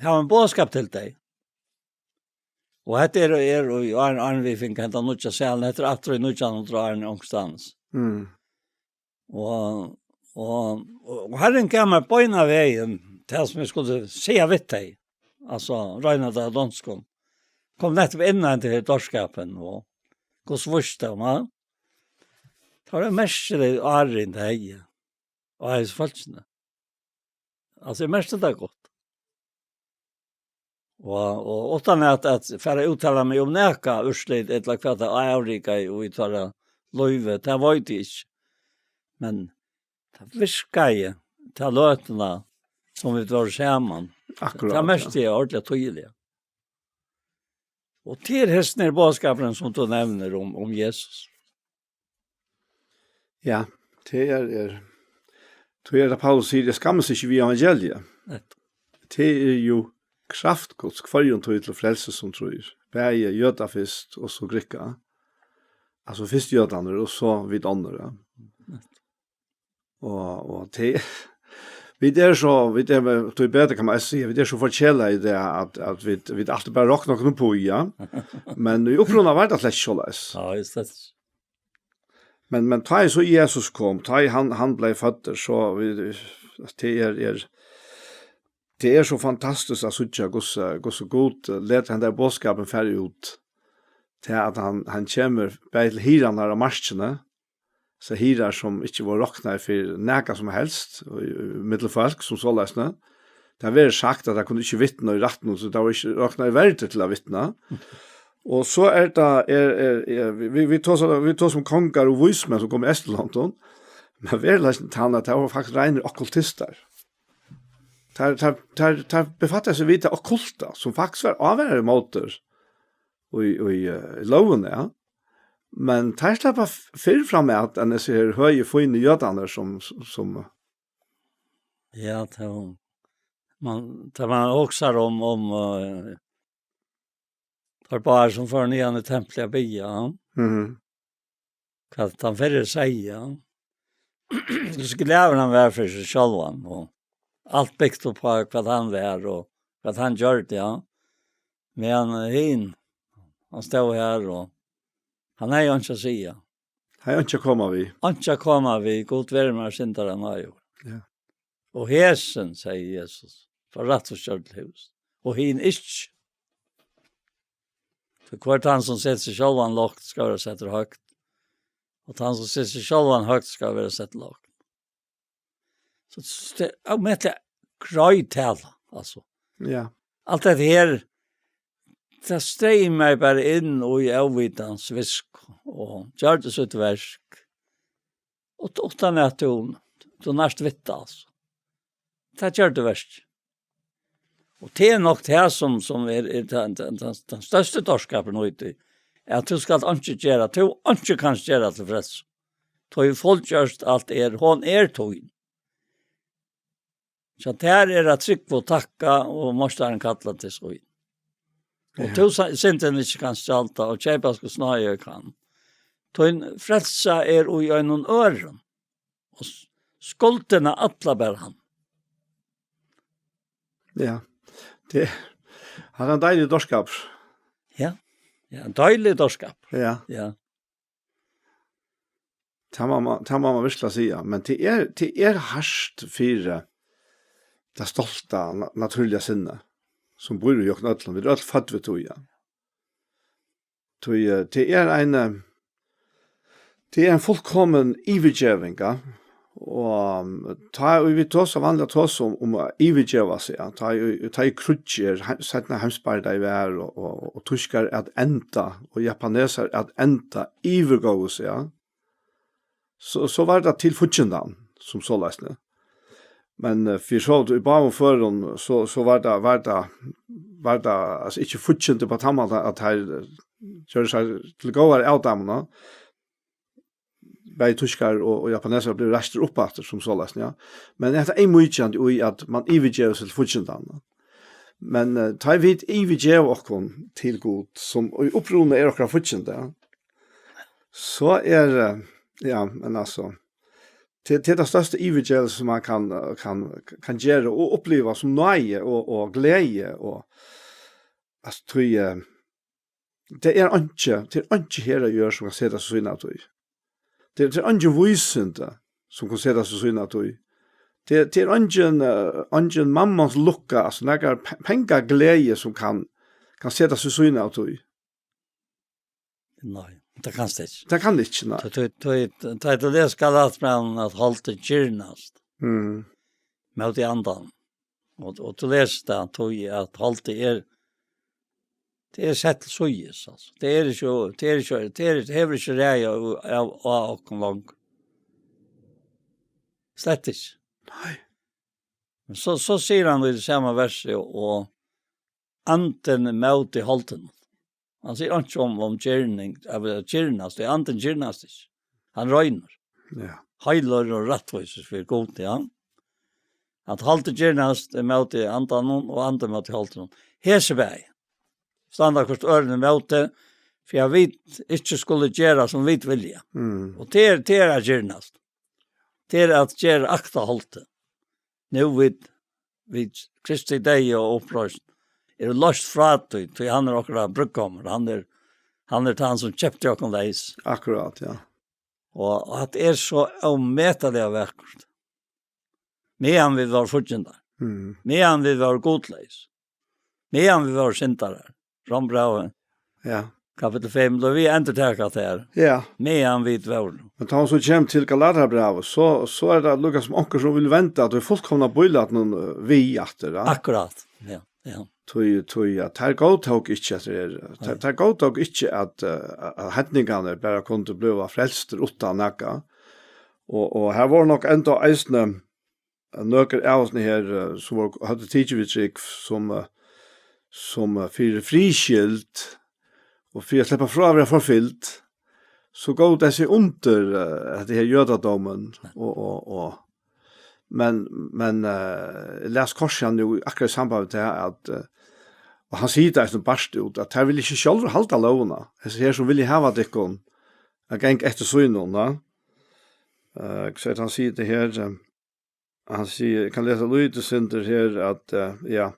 hava ein boðskap til tey. Og hetta er, er í áðrenn, áðrenn vit fingu henda nýggja salin, hetta er aftur í nítjan hundrað árini onkustaðnis. Mm. Og, og, og, og Harrin gav mær beinanvegin tað, sum eg skuldi siga við tey. Altso, royna tað á donskum. Kom nettupp inn á henda her dárskapin og Guds vísdóm, ja. Tað var ein merkilig árin, tað hevði. Og hesi fólkini. Altso, eg merkti tað gott. Og, og uttan at, at fara at úttala meg um nakað úrslit, ella hvat tað avrikaði í teirra lívi, tað veit eg ikki. Men tað virkaði, ta løtuna, sum vit vóru saman. Akkurát, tað merkti eg ordiliga týðiliga. Og til hesin er boðskapurin, sum tú nevnir um, um Jesus. Ja, tað er, er, tað er, tað Paulus sigur: «Eg skammist ikki við evangeliið.» Nettupp. Tað er jú kraft Guds, hvørjum tí til frelsi sum trýr. Bæði jøda fyrst, og so grikka. Altso, fyrst jødarnir, og so vit onnur, ja. Nettupp. Og, og tað, vit eru so, vit eru, tí betur kann man siga, vit eru so forkelaði í dag, at, at vit, vit altíð bara rokna okkum upp í, ja. Men í uppruna var tað slett ikki soleiðis. Ja, just det. Men, men tá ið so Jesus kom, tá ið hann, hann bleiv føddur, so vit, tað er, er, tað er so fantastiskt at síggja, hvussu, hvussu Gud letur henda boðskapin fara út. Til at hann, hann kemur bæði til hirðarnar á markini, so hirðar sum ikki vóru roknaðir fyri nakað sum helst, og í, í millum fólk sum soleiðis, ne? Tað verður sagt, at tað kunnu ikki vitna í rættinum, so tað var ikki roknað í verdi til at vitna. Og so er tað, er, er, er, vit, vit, vit tosa, vit tosa um kongar og vísmenn sum komu í Eysturlondum, men veruleikin er tann, at tað vóru faktiskt reinir okkultistar. Teir, teir, teir, teir befattaðu seg við tað okkulta, sum faktiskt var ávísari móti í, í, eh, í lógini, ja. Men teir sleppa f-, fyrr fram at enn hesir her høgu, fínu jødarnir, sum, sum, ja, tað var, man, tað man hugsar um, um, eh, teir báðir sum fóru niðan í templið at biðja, ja. Mhm. Hvat tann fyrri segði, ja. Hvussu glaður hann var fyri seg sjálvan, og alt bygt upp á hvat hann var, og hvat hann gjørdi, ja. Men, eh, hin, hann stóð her, og hann hevði einki at siga. Hevði einki at koma við. Einki at koma við, Gud veri mær syndara náðugur. Ja. Og hesin, segði Jesus, fær rættvísgjørd til hús, og hin ikki. For hvør tann sum setir seg sjálvan lágt, skal vera settur høgt, og tann sum setir seg sjálvan høgt, skal vera settur lágt. So, so tað er ómetaliga greið tala, altso. Ja. Alt hetta her, tað streymar bara inn í óvitans virk og gjørdi sítt verk. Og uttan at tú, Tú nært við tað, altso. Tað ger tú verst. Og tað er nokk tað sum, sum er, er tann, tann, tann, tann størsti dárskapurin í tí, at tú skalt einki gera, tú einki kanst gera til frelsu. Tí fullgjørt alt er, hon er tín. So tær er at trúgva og takka, og meistarin kallar til sín. Og Ja. tú sa-, syndin ikki kanst gjalda, og keypa skal snøðu kann. Tín frelsa er í einum øðrum, og s-, skuldina alla ber hann. Ja. Tað, hann er ein deiligur dárskapur. Ja. Ja, ein deiligur dárskapur. Ja. Ja. Tað má man, tað má man virkuliga siga, men tað er, tað er hart fyri tað stolta, na-, natúrliga sinnið, sum býr í okkum øllum. Vit eru øll fødd við tí, ja. Tí, eh, tað er ein, eh, tað er ein fullkomin yvirgeving, ja. Og, um, tá ið vit tosa, vanliga tosa um, um at yvirgeva seg, ja. Tá ið, tá ið kríggj er, he-, seinna heimsbardagi var, og, og, og týskar at enda, og japanesar at enda yvirgóvu seg, ja. So, so var tað til fíggindan, sum soleiðis, ne? Men, eh, fyri so í báðum førum, so, so var tað, var tað, var tað, altso, ikki fíggindi á tann mátan, at teir, eh, gjørdu seg til góðar av teimum, no? Bæði týskar og, og japanesar blivu reistir upp aftur, sum soleiðis, ja. Men hetta er mýkjandi í, at man yvirgevur seg til fíggindan, no? Men, eh, tá vit yvirgeva okkum til Gud, sum í uppruna er okkara fíggindi, ja, so er, eh, ja, men altso, tað, tað er tað størsta yvirgeving, sum man kann, eh, kann, kann gera og uppliva sum náði og, og gleði og, altso, tí, eh, tað er einki, tað er einki her á jørð, sum kann seta seg síðuna av tí. Tað er, tað er eingin vísindi, sum kann seta seg síðuna av tí. Tað er, tað er eingin, eh, eingin mammans lukka, altso, nakar pe-, pengagleði, sum kann, kann seta seg síðuna av tí. Nei, tað kanst ikki. Tað kann ikki, nei. Tá, tá, tá, tá, tá, tað skal alt fram at holdið girnast. Mm. Móti andanum. Og, og tú lesur tað, tí at holdið er, tað er sett til síðis, altso. Tað er ikki, tað er ikki, tað er, tað hevur ikki ræði av, av, av okkum longur. Slett ikki. Nei. Men so, so sigur hann í tí sama versi, og andin móti holdinum. Hann sigur einki um, um girning, av at girnast, tí andin girnast ikki. Hann roynir. Ja. Heilur og rættvísur fyri Gud, ja. At holdið girnast er móti andanum, og andin móti holdinum. Hesi bæði standa hvørt øðrum ímóti, fyri at vit ikki skulu gera, sum vit vilja. Mm. Og tað er, tað er at girnast. Tað er at gera akta holdið. Nú vit, vit Kristi deyða og uppreisn, eru loyst frá tí, tí hann er okkara brúðgómur, hann er, hann er tann, sum keypti okkum leys. Akkurát, ja. Og at er so ómetaliga vakurt. Meðan vit vóru fíggindar. Mm. Meðan vit vóru gudleys. Meðan vit vóru syndarar. Rómbrævið. Ja. Kapittul fimm, tá vit endurtaka tað her. Ja. Meðan vit vóru. Men tá hon so kemur til Galatarbrævið, so, so er tað líka sum onkur sum vil venda tí fullkomna bílætinum, eh, við aftur, ja. Akkurát, ja, ja. Tí, tí, ja, teir góðtóku ikki, at tað er, teir, Nei. teir góðtóku ikki, at, eh, at heidningarnir bara kundu blíva frelstir uttan nakað. Og, og her vóru nokk enda eisini nøkur av okkum her, eh, sum vóru, høvdu tikið við trúgv, sum, eh, sum, eh, fyri friðs skyld og fyri at sleppa frá at vera forfylgd, so góvu tey seg undir, eh, hetta her jødadómin og, og, og, men, men, eh, eg las kortini nú akkurát í samband við tað at, eh, og hann sigur tað eisini bart út, at teir vilja ikki sjálvir halda lógina. Hesi her sum vilja hava tykkum at ganga eftir sínum, ja. Eh, so at hann sigur tað her, eh, Hann sigur, eg kann lesa lítið sindur her, at, eh, ja,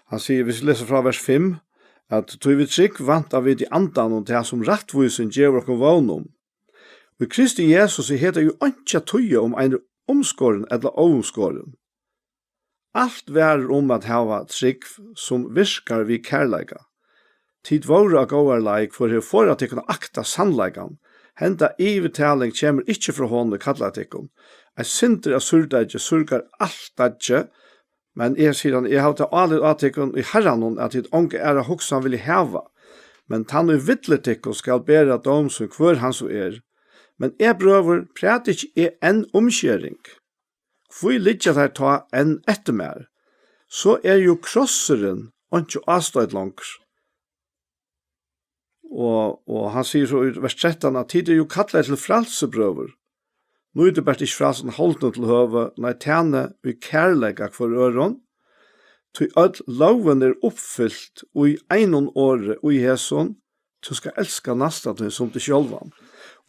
hann sigur, viss vit lesa frá vers fimm, at tí við trúgv vænta vit í andanum tað, sum rættvísin gevur okkum vón um. Í Kristi Jesusi hevur tað jú einki at týða, um ein er umskorin ella óumskorin. Alt varir um at hava trúgv, sum virkar við kærleika. Tit vóru á góðari leið, hvør hevur forðað tykkum at akta sannleikan? Henda yvirtaling kemur ikki frá honum, ið kallaði tykkum. Eitt sindur av súrdeiggj súrdeiggjar alt deiggið, men eg, sigur hann, eg havi tað álit á tykkum í Harranum, at tit onga aðra hugsan vilja hava. Men tann, ið villir tykkum, skal bera dóm sín, hvør hann so er. Men eg, brøður, prædiki eg enn umskering. Hví liggja teir tá enn eftir mær? So er jú krossurin einki ástoyt longur. Og, og hann sigur so í vers trettan, at tit eru jú kallaðir til frælsi, brøður. Nýtið bert ikki frælsan holdnum til høvu, nei, tænið í kærleika hvør øðrum. Tí øll lógin er uppfylt í einum orði í hesum: Tú skalt elska næsta tín sum teg sjálvan.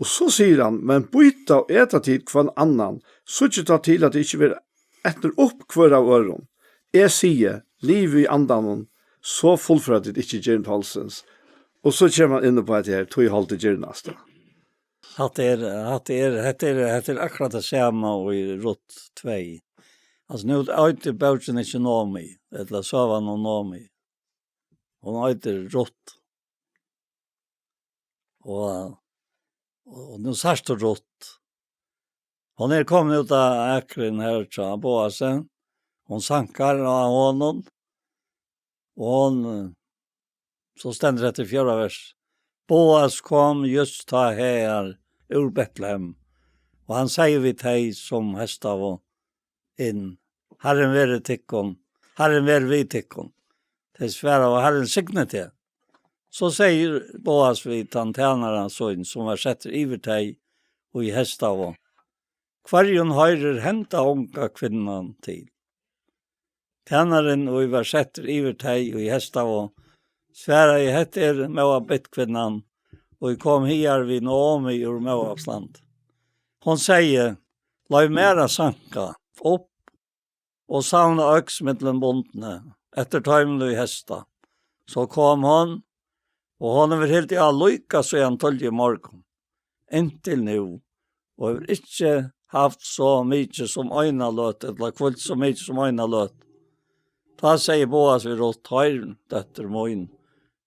Og so sigur hann: Men býta og eta tit hvønn annan, síggið tá til, at tit ikki verða etnir upp hvør av øðrum. Eg sigi: Livið í andanum, so fullføra tit ikki girnd holdsins. Og so kemur hann inn upp á hetta her: Tí holdið girðir næsta. Hatta er, hatta er, hatta er, hatta er akkurát tað sama í Rutt tvey. Altso, nú eitur bókin ikki Naomi, ella søgan um Naomi. Hon eitur Rutt. Og, og, og nú sært tú Rutt. Hon er komin út av akrin her hjá Boasi. Hon sankar á honum. Og hon, eh, so stendur hetta í fjórða vers. Boas kom júst tá hagar úr Betlehem, og hann segði við tey, sum hestaðu inn: Harrin veri tykkum, Harrin veri við tykkum. Tey svaraðu: Harrin signi teg. So segði Boas við tann tænara sín, sum var settur yvir tey, ið hestaðu: Hvørjum hoyrir henda unga kvinnan til? Tænarin, ið var settur yvir tey, ið hestaðu, svaraði: Hetta er Moabitkvinnan, ið kom higar við Naomi úr Moabslandi. Hon segði: Loyv mær at sanka upp og savna øks millum bundni, eftir teimum, ið hesta. So kom hon, og hon hevur hildið á líka síðan tíðliga morgun, inntil nú, og hevur ikki havt so mikið sum eina løtu, ella hvílt so mikið sum eina løtu. Tá segði Boas við Rutt: Hoyr, dóttir mín,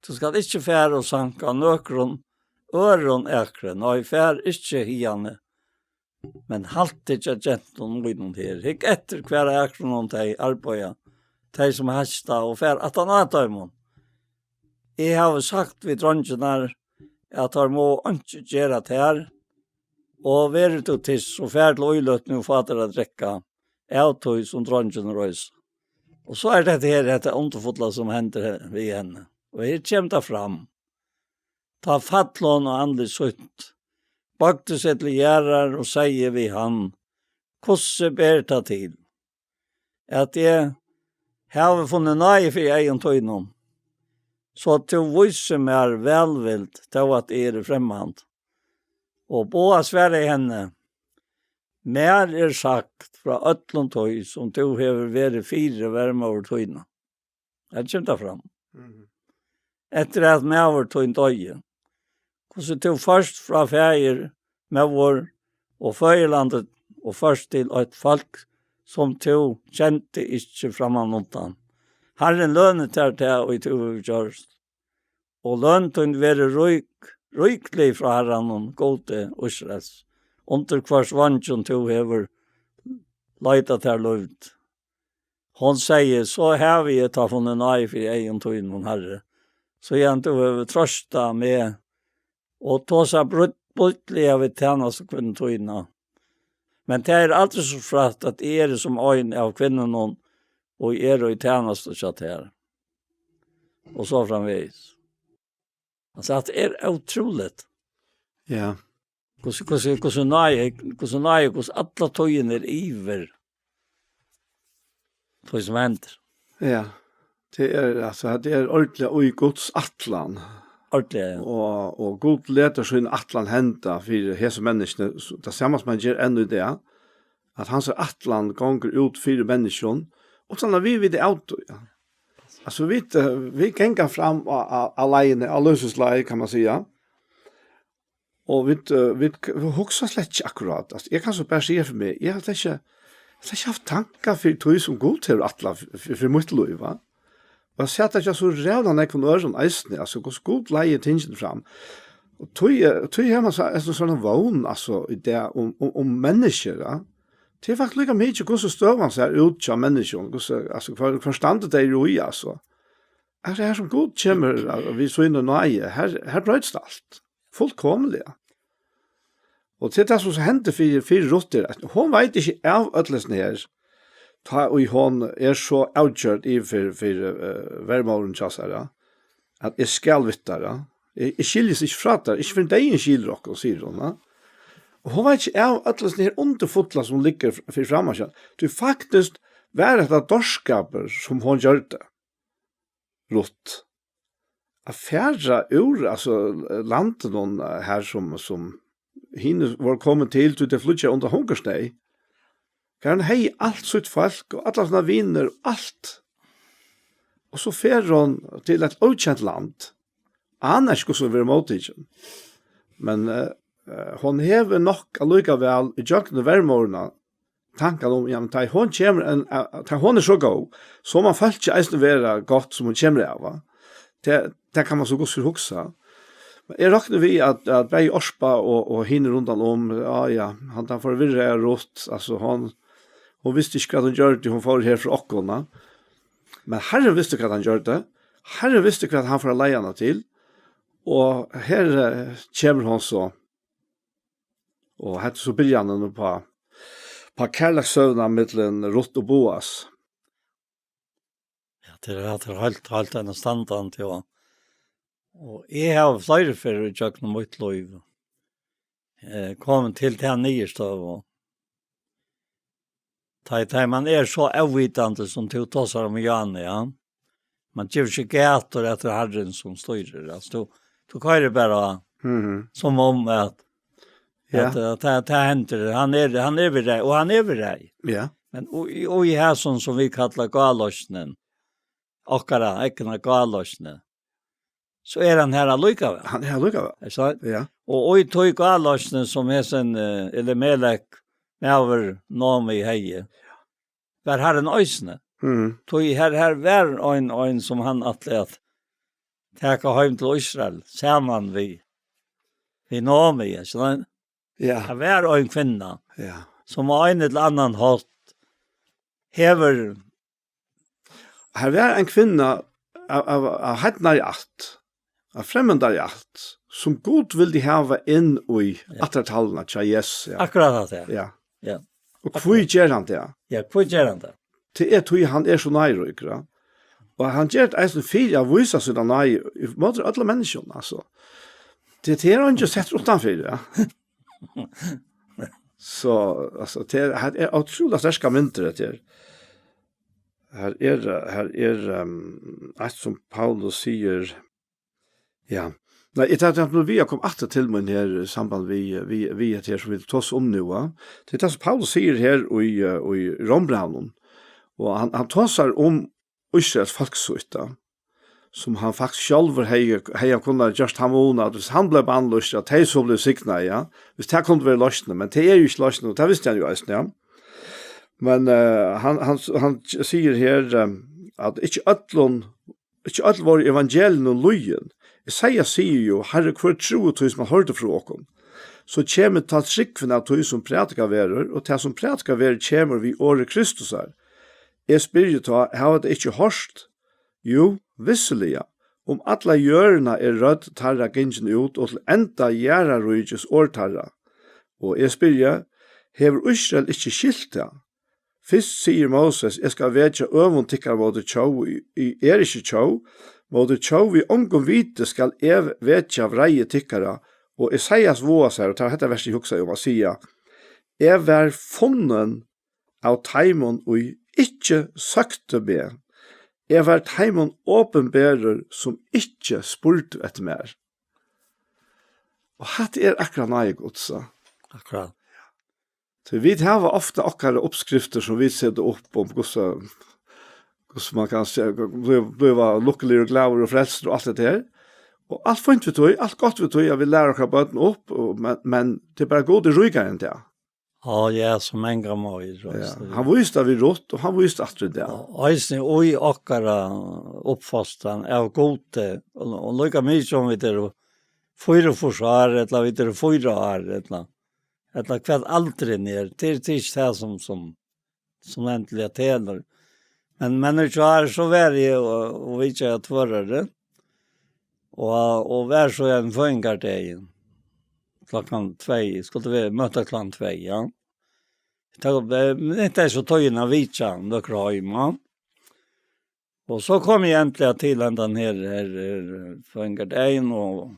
tú skalt ikki fara og sanka nøkrum øðrum akri, nei, far ikki hiðani, men halt teg hjá gentum mínum her. Hygg eftir, hvar á akrunum tey arbeiða, tey sum heista, og far aftan á teimum. Eg havi sagt við dreingirnar, at teir mugu einki gera tær, og verður tú tyst, so far til íløtini og fá tær at drekka av tí, sum dreingirnir reisa. Og so er tað her, hetta undurfulla, sum hendir he-, við henni. Og her kemur tað fram. Tá fall hon á andlit sítt, boygdi seg til jarðar og segði við hann: Hvussu ber tað til, at eg havi funnið náði fyri eygum tínum, so tú vísir mær vælvild, tó at eg eri fremmand? Og Boas svaraði henni: Mær er sagt frá øllum tí, sum tú hevur verið fyri vermóður tína. Her kemur tað fram. Mhm. Eftir at maður tín doyði, hvussu tú fórst frá faðir, móður og føðilandi og fórst til eitt fólk, sum tú kendi ikki frammanundan. Harrin løni tær tað, ið tú hevur gjørt, og løn tín verður rík, ríklig frá Harranum, Gudi Ísraels, undir hvørs veingjum tú hevur leitað tær lívd. Hon segði: So havi eg tá funnið náði fyri eygum tínum, Harri, síðan tú hevur troystað meg og tosað brýt-, brýtliga við tænastukvinnu tína. Men tað er aldri so frægt, at eg eri sum ein av kvinnunum, og eg eri í tænastu hjá tær. Og so framvegis. Altso, tað er ótrúligt. Ja. Hvussu, hvussu, hvussu náði, hvussu náði, hvussu alla tíðina er yvir. Tað sum hendir. Ja. Tað er, altso, tað er ordiliga í Guds ætlan. Ordiliga, ja. Og, og Gud letur sín ætlan henda fyri hesi menniskjuni, so tað sama sum hann ger enn í dag, at hansara ætlan gongur út fyri menniskjum, uttan at vit vita av tí, ja. Altso, vit, eh, vit ganga fram á, á, á leiðini, á lívsins leið, kann man siga. Og vit, eh, vit k-, vit hugsa slett ikki akkurát. Altso, eg kann so bara siga fyri meg, eg havi slett ikki, slett ikki havt tankar fyri tí sum Gud hevur ætlað f-, f-, fyri mítt lív, va? Og eg sá tað hjá so ræðuliga nógvum øðrum eisini, altso, hvussu Gud leiðir tingini fram. Og tí, eh, tí hevur man so, so, sovorðna vón, altso, í dag um, um, um menniskjur, ja. Tað er faktiskt líka mikið, hvussu støðan sær út hjá menniskjum, hvussu, altso, hvar, hvar standið tey eru í, altso. Altso, har sum Gud kemur, eh, við síni náði, har, har broytist alt. Fullkomiliga. Og til tað, sum hendi fyri, fyri Ruth, er, at hon veit ikki av øllum hesum her, tá ið hon er so avgjørd yvir fyri, fyri, eh, vermóðurin hjá sær, ja, at eg skal við tær, ja. Eg, eg skiljist ikki frá tær, ikki fyrr enn deyðin skilur okkum, sigur hon, ja. Og hon veit ikki av øllum hesum her undurfulla, sum liggur f-, fyri framman seg. Tí faktiskt var hetta dárskapur, sum hon gjørdi, Ruth. At fara úr, altso, landinum, eh, her sum, sum hinir vóru komin til, tí tey flýggja undan hungursneyð. Har hon hevði alt sítt fólk og allar sínar vinir og alt. Og so fer hon til eitt ókent land. Anar ikki, hvussu hon verður móttikin. Men, eh, eh, hon hevur nokk allíkavæl í gjøgnum vermóðurina tankan um, ja, men tá hon kemur, ein, a-, a-, tá hon er so góð, so má fólkið eisini vera gott, sum hon kemur av, va? Tað, tað kann man so gott hugsa. Men eg rokni við, at, at bæði Orpa og, og hinir rundan um, ja, ja, hann, hann forvirraði Ruth, altso, hon, hon visti ikki, hvat hon gjørdi, hon fór her frá okkum, va? Men Harrin visti, hvat hann gjørdi. Harrin visti, hvat hann fór at leiða hana til. Og her, eh, kemur hon so. Og hetta er so byrjanin uppá, uppá kærleikssøguna millum Ruth og Boas. Ja, tað er, tað er heilt, heilt enn standandi, ja. Og eg havi fleiri ferðir í gjøgnum mítt lív, eh, komin til ta niðurstøðu. Tá, tá man er so óvitandi, sum tú tosar um, Jan, ja. Man gevur seg gætur, at tað er Harrin, sum stýrir. Altso, tú, tú koyrir bara Mhm. sum um at, Ja. at, at tað, tað hendir. Hann er, hann er við rei, og hann er við rei. Ja. Men og, og, og í hesum, sum vit kalla gáloysnin, okkara egna gáloysni, so er hann har allíkavæl. Hann er allíkavæl. Er sant? Ja. Og, og í tí gáloysni, sum hesin, eh, Elimelek, maður Naomi, hevði, var Harrin eisini. Mhm. Tí her, her var ein, ein, sum hann ætlaði at taka heim til Ísrael, saman við, við Naomi, so hann, Ja. her var ein kvinna, Ja. sum á ein ella annan hátt hevur Her var ein kvinna av, av, av heidnari ætt, av fremmandari ætt, sum Gud vildi hava inn í Ja. ættartalvuna hjá Jesus, ja. Akkurát hatta, ja. Ja. Ja. Og hví ger hann tað? Ja, hví ger hann tað? Tað er tí hann er so náðiríkur, ja. Og hann ger tað eisini fyri at vísa sína náði í móti øllum menniskjum, altso. Tað, tað er hann ikki settur uttanfyri, ja. So, altso, tað er, her er ótrúliga sterkar myndir, hetta her. Her er, her er, ehm, eitt sum Paulus sigur, ja. Nei, eg tók, tók við at koma aftur til mín her í samband við, við, við hetta her sum vit tosa um nú, va? Tað er tað sum Paulus sigur her í, eh, í Rómbrævinum. Og hann, hann tosar um Ísraels fólk sítt, da, sum hann faktiskt sjálvur hevði, hevði hann kunnað gjørt hann vona, at hvis hann bleiv bannlýstur, at tey so bleiv signað, ja. Hvis tað kundi verið loysnin, men tað er jo ikki loysnin, og tað visti hann jo eisini, ja. Men, eh, hann, hann, hann sigur her, eh, at ikki øllum, ikki øll vóru evangeliinum lýðin. Esaias sigur jo, Harri, hvør trúði tí, sum hann hoyrdi frá okkum? So kemur tá trúgvin av tí, sum prædikað verður, og tað, sum prædikað verður, kemur við orði Kristusar. Eg spyrji tá, hava tey ikki hoyrt? Jú, vissiliga, um alla jørðina er rødd teirra gingin út, og til enda jarðarríkis orð teirra. Og eg spyrji, hevur Ísrael ikki skilt tað? Fyrst sigur Móses, eg skal vekja øvund tykkara móti tjóð, ið er ikki tjóð, móti tjóð við ongum viti skal eg vekja vreiði tykkara, og Esaias vágar sær, og tað er hetta versið eg hugsaði um at siga, eg var funnin av teimum, ið ikki søktu meg. Eg var teimum opinberur, sum ikki spurdu eftir mær. Og hatta er akkurát náði Guds, so. Akkurát. So vit hava ofta okkara uppskriftir, sum vit seta upp um hvussu, hvussu man kann se-, blíva, blíva lukkuligur og glaður og frelstur og alt hetta her. Og alt fínt við tí, alt gott við tí, at vit læra okkara børn upp, og, men, men tað er bara Gud er ríkari enn tað. Á, ja, sum engan meir, Ja, veitst tú. Hann vísti tað við Ruth, og hann vísti aftur í dag. Og eisini í okkara uppfostran av Gudi, og, og líka mikið um vit eru fýraogfýrs ár, ella vit eru fýra ár, ella, ella hvat aldurin er, tað er, tað er ikki tað sum, sum, sum endiliga telur. Men, men í gjár, so var eg og, og vitjaði tvøroyri, og, og var so ein føðingardagin. klokkan tvey, skuldi verið møta klokkan tvey, ja. Tað var, men hetta er so tíðin at vitja nøkur heim, ja. Og so kom eg endiliga til hendan her, her, her føðingardagin, og,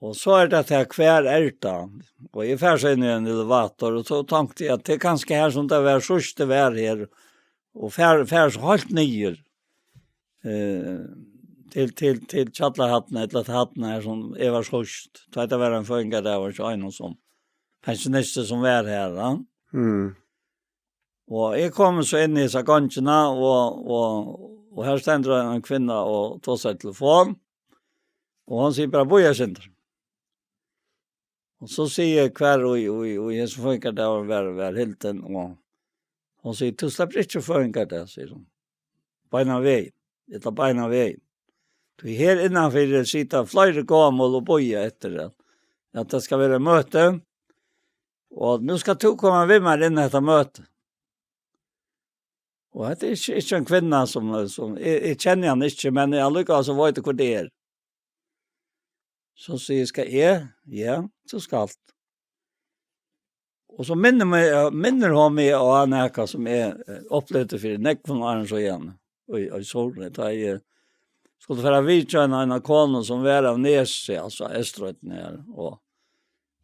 og so er tað her, hvar er tað? Og eg fer so inn í ein elevator, og so tonkti eg at tað er kanska her sum tað var síðst eg var her, og fer, fer so heilt niður, eh, til, til, til kjallarahæddina, ella til hæddina her sum eg var síðst. Tá tað var ein føðingardagur hjá einum sum pensjonistur sum var her, ja. Mm. Og eg kom so inn í hesa gongina, og, og, og her stendur ein kvinna og tosar í telefon, og hon sigur bara: "Bíða eitt sindur." Og so sigi eg, hvar í, í, í hesum føðingardagur var, var hildin, og hon sigur: "Tú sleppur ikki føðingardag," sigur hon. "Beinan vegin, ella beinan vegin. Tí her innanfyri sita fleiri gomul og bíða eftir at, at tað skal vera møti, og nú skalt tú koma við mær inn á hetta møti." Og hetta er ikki, ikki ein kvinna sum, sum, eg, eg kenni hana ikki, men eg allíkavæl so veit eg hvør tað er. So sigi eg: "Skal eg?" "Ja, tú skalt." Og so minnir meg, minnir hon meg á nakað sum eg, eh, upplivdi fyri nógvum árum síðan, í, í Suðuroy, tá eg skuldi fara at vitja eina, eina konu sum var av Nesi, altso Eysturoynni her, og,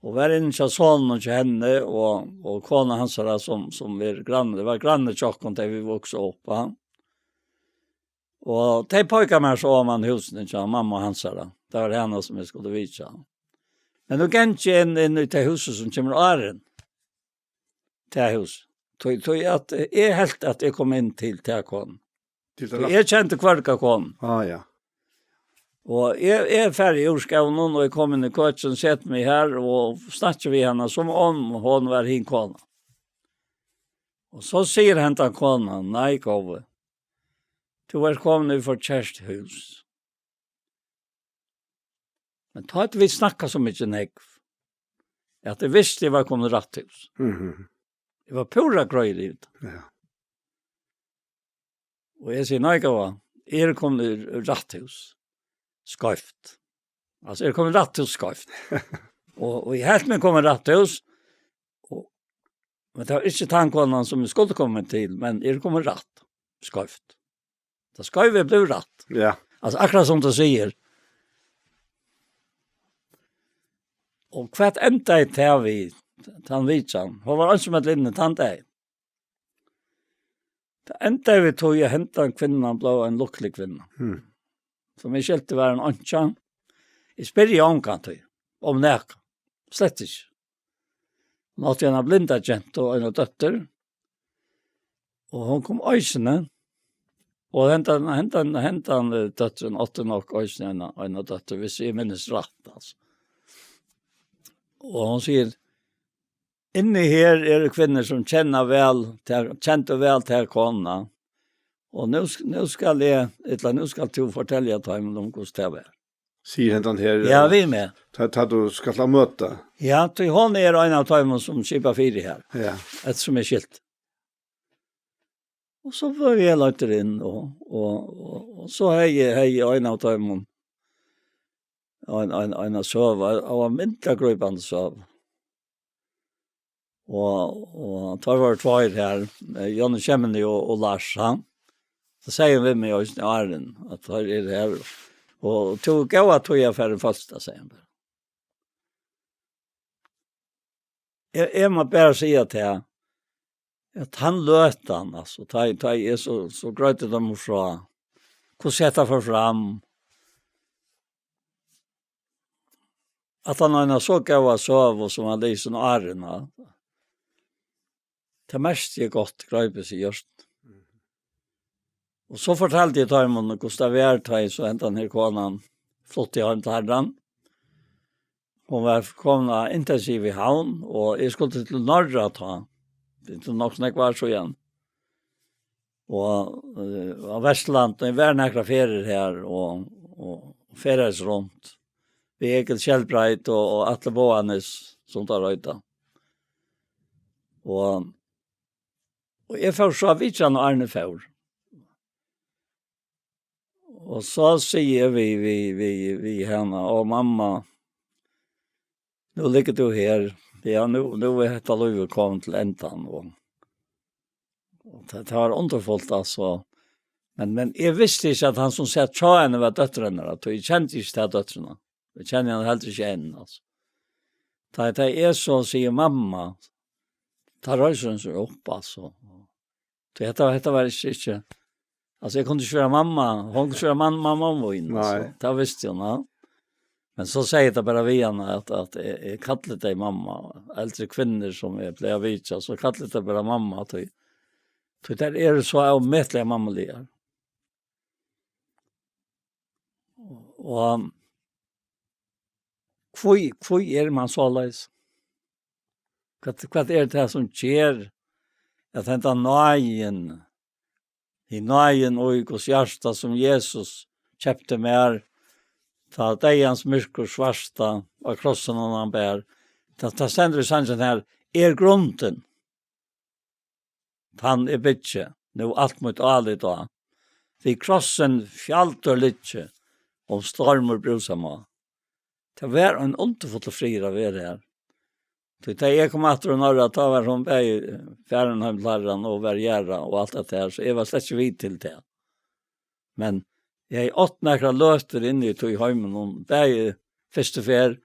og var inni hjá soninum hjá henni, og, og kona hansara sum, sum er granni, var granni hjá okkum, tá vit vuksu upp, ja. Og tey peika mær so oman húsini hjá mammu hansara. Tað var hana sum eg skuldi vitja. Men nú gangi eg inn, inn í tað húsið sum kemur áðrenn. Tað hús. Tí, tí at eg helt at eg kom inn til ta konu. Tí eg kendi hvørja konu. Ah, ja. Og eg, eg fari úr skóginum, og eg kom inn í køkin, seti meg her og snakki við hana sum um hon var hin kona. Og so sigur hendan konan: "Nei, góði, tú ert komin í forkert hús." Men tá høvdu vit snakkað so mikið nógv, at eg visti, eg var komin í rætt hús. Mhm. Eg var púra greiður yvir tað. Ja. Og eg sigi: "Nei, góða, eg eri komin í rætt hús. Skeivt. Altso, eg eri komin í rætt hús skeivt." Og, og eg helt meg komin í rætt hús, og, men tað var ikki tann konan, sum eg skuldi koma til, men eg eri komin rætt. Skeivt. Tað skeiva er blivið rætt. Ja. Altso, akkurát sum tú sigur. Og hvat endaði tað við, tann vitjan? Hon var einsamøll inni tann dagin. Tað endaði við tí, at hendan kvinnan bleiv ein lukkulig kvinna. Hmm. Sum eg skilti, var ein einkja. Eg spyrji ongantíð um nakað. Slett ikki. Hon átti eina blinda gentu og eina dóttur. Og hon kom eisini. Og hendan, hendan, hendan, eh, dóttirin átti nokk eisini eina, eina dóttur, hvis eg minnist rætt, altso. Og hon sigur: "Inni her eru kvinnur sum kenna væl tær, kendu væl tær konuna. Og nú sk-, nú skal eg, ella nú skalt tú fortelja teimum um, hvussu tað var." Sigur hendan her, ja, eh, við meg. Tá, tá tú skalt á møti. Ja, tí hon er ein av teimum sum skipa fyri her. Ja. Eftir sum eg skilti. Og so var eg leiddur inn, og, og, og, og so hevði, hevði ein av teimum ein, ein, ein søgu, og ein myndugleikan søgu. Og, og teir vóru tveir her, eh, Jonny Kemini og, og Lars, ha? So segði hann við meg eisini áðrenn, at teir eru her. Og tú, góða tíð at fara í føðsludag, segði hann bara. Eg, eg má bara siga tað, at hann løt hann, altso, tá, tá eg so, so greiddi teimum frá, hvussu hetta fór fram, at hann eina so góða søgu, sum hann lýsir áðrenn, tað merkti eg gott, greip eg seg í hjørtuni. Og so fortaldi eg teimum, hvussu tað var, tá eg so hendan her konan flutti heim til Harran. Hon var komin á intensiv í Havn, og eg skuldi til Norra tá. Tað er nokk so nógv ár síðan. Og, eh, á Vesturlandi, eg var nakrar ferðir har og, og ferðaðist runt. Við Egil Skjelbreid og, og Atle Boganes, sum teir eita. Og, og eg fór so at vitja hana áðrenn eg fór. Og so sigi eg við, við, við, við hana: "Ó, mamma, Nú liggur tú her. Ja, nú, nú er hetta lívið komið til endan, og, og tað, tað var undurfult, altso. Men, men eg visti ikki, at hann sum sat hjá henni var dóttir hennara, tí eg kendi ikki ta dóttrina. Eg kenni hana heldur ikki enn, altso. Tá, tá eg so sigi: "Mamma", tá reisir hon seg upp, altso. Tí hetta, hetta var ikki, ikki, altso, eg kundi ikki vera mamma, hon kundi ikki vera man-, mamma mín, altso. Nei. Tað visti hon, ja. Men so segði eg tað bara við hana, at, at eg, eg kalli teg mamma. Eldri kvinnur sum eg plagi at vitja, so kalli eg teg bara mamma, tí, tí tær eru so ómetaliga mammaligar. Og hví, hví er man soleiðis? Hvat, hvat er tað sum ger at henda náðin, í náðin og í Guds hjarta, sum Jesus keypti mær, tá deyðans myrkur svarta á krossinum hann bar, tað, tað stendur í sangin her, er grundin. Tann eg byggi nú alt mítt álit á. Við krossin fjaldur liggi, um stormur brúsa má. Tað var ein undurfullur friður at vera her. Tí tá eg kom aftur í Norra, tá var hon bæði farin heim til Harran og var jarðað og alt det her, so eg var slett ikki við til tað. Men eg hevði átt nakrar løtur inni í tí heiminum, bæði fyrstu ferð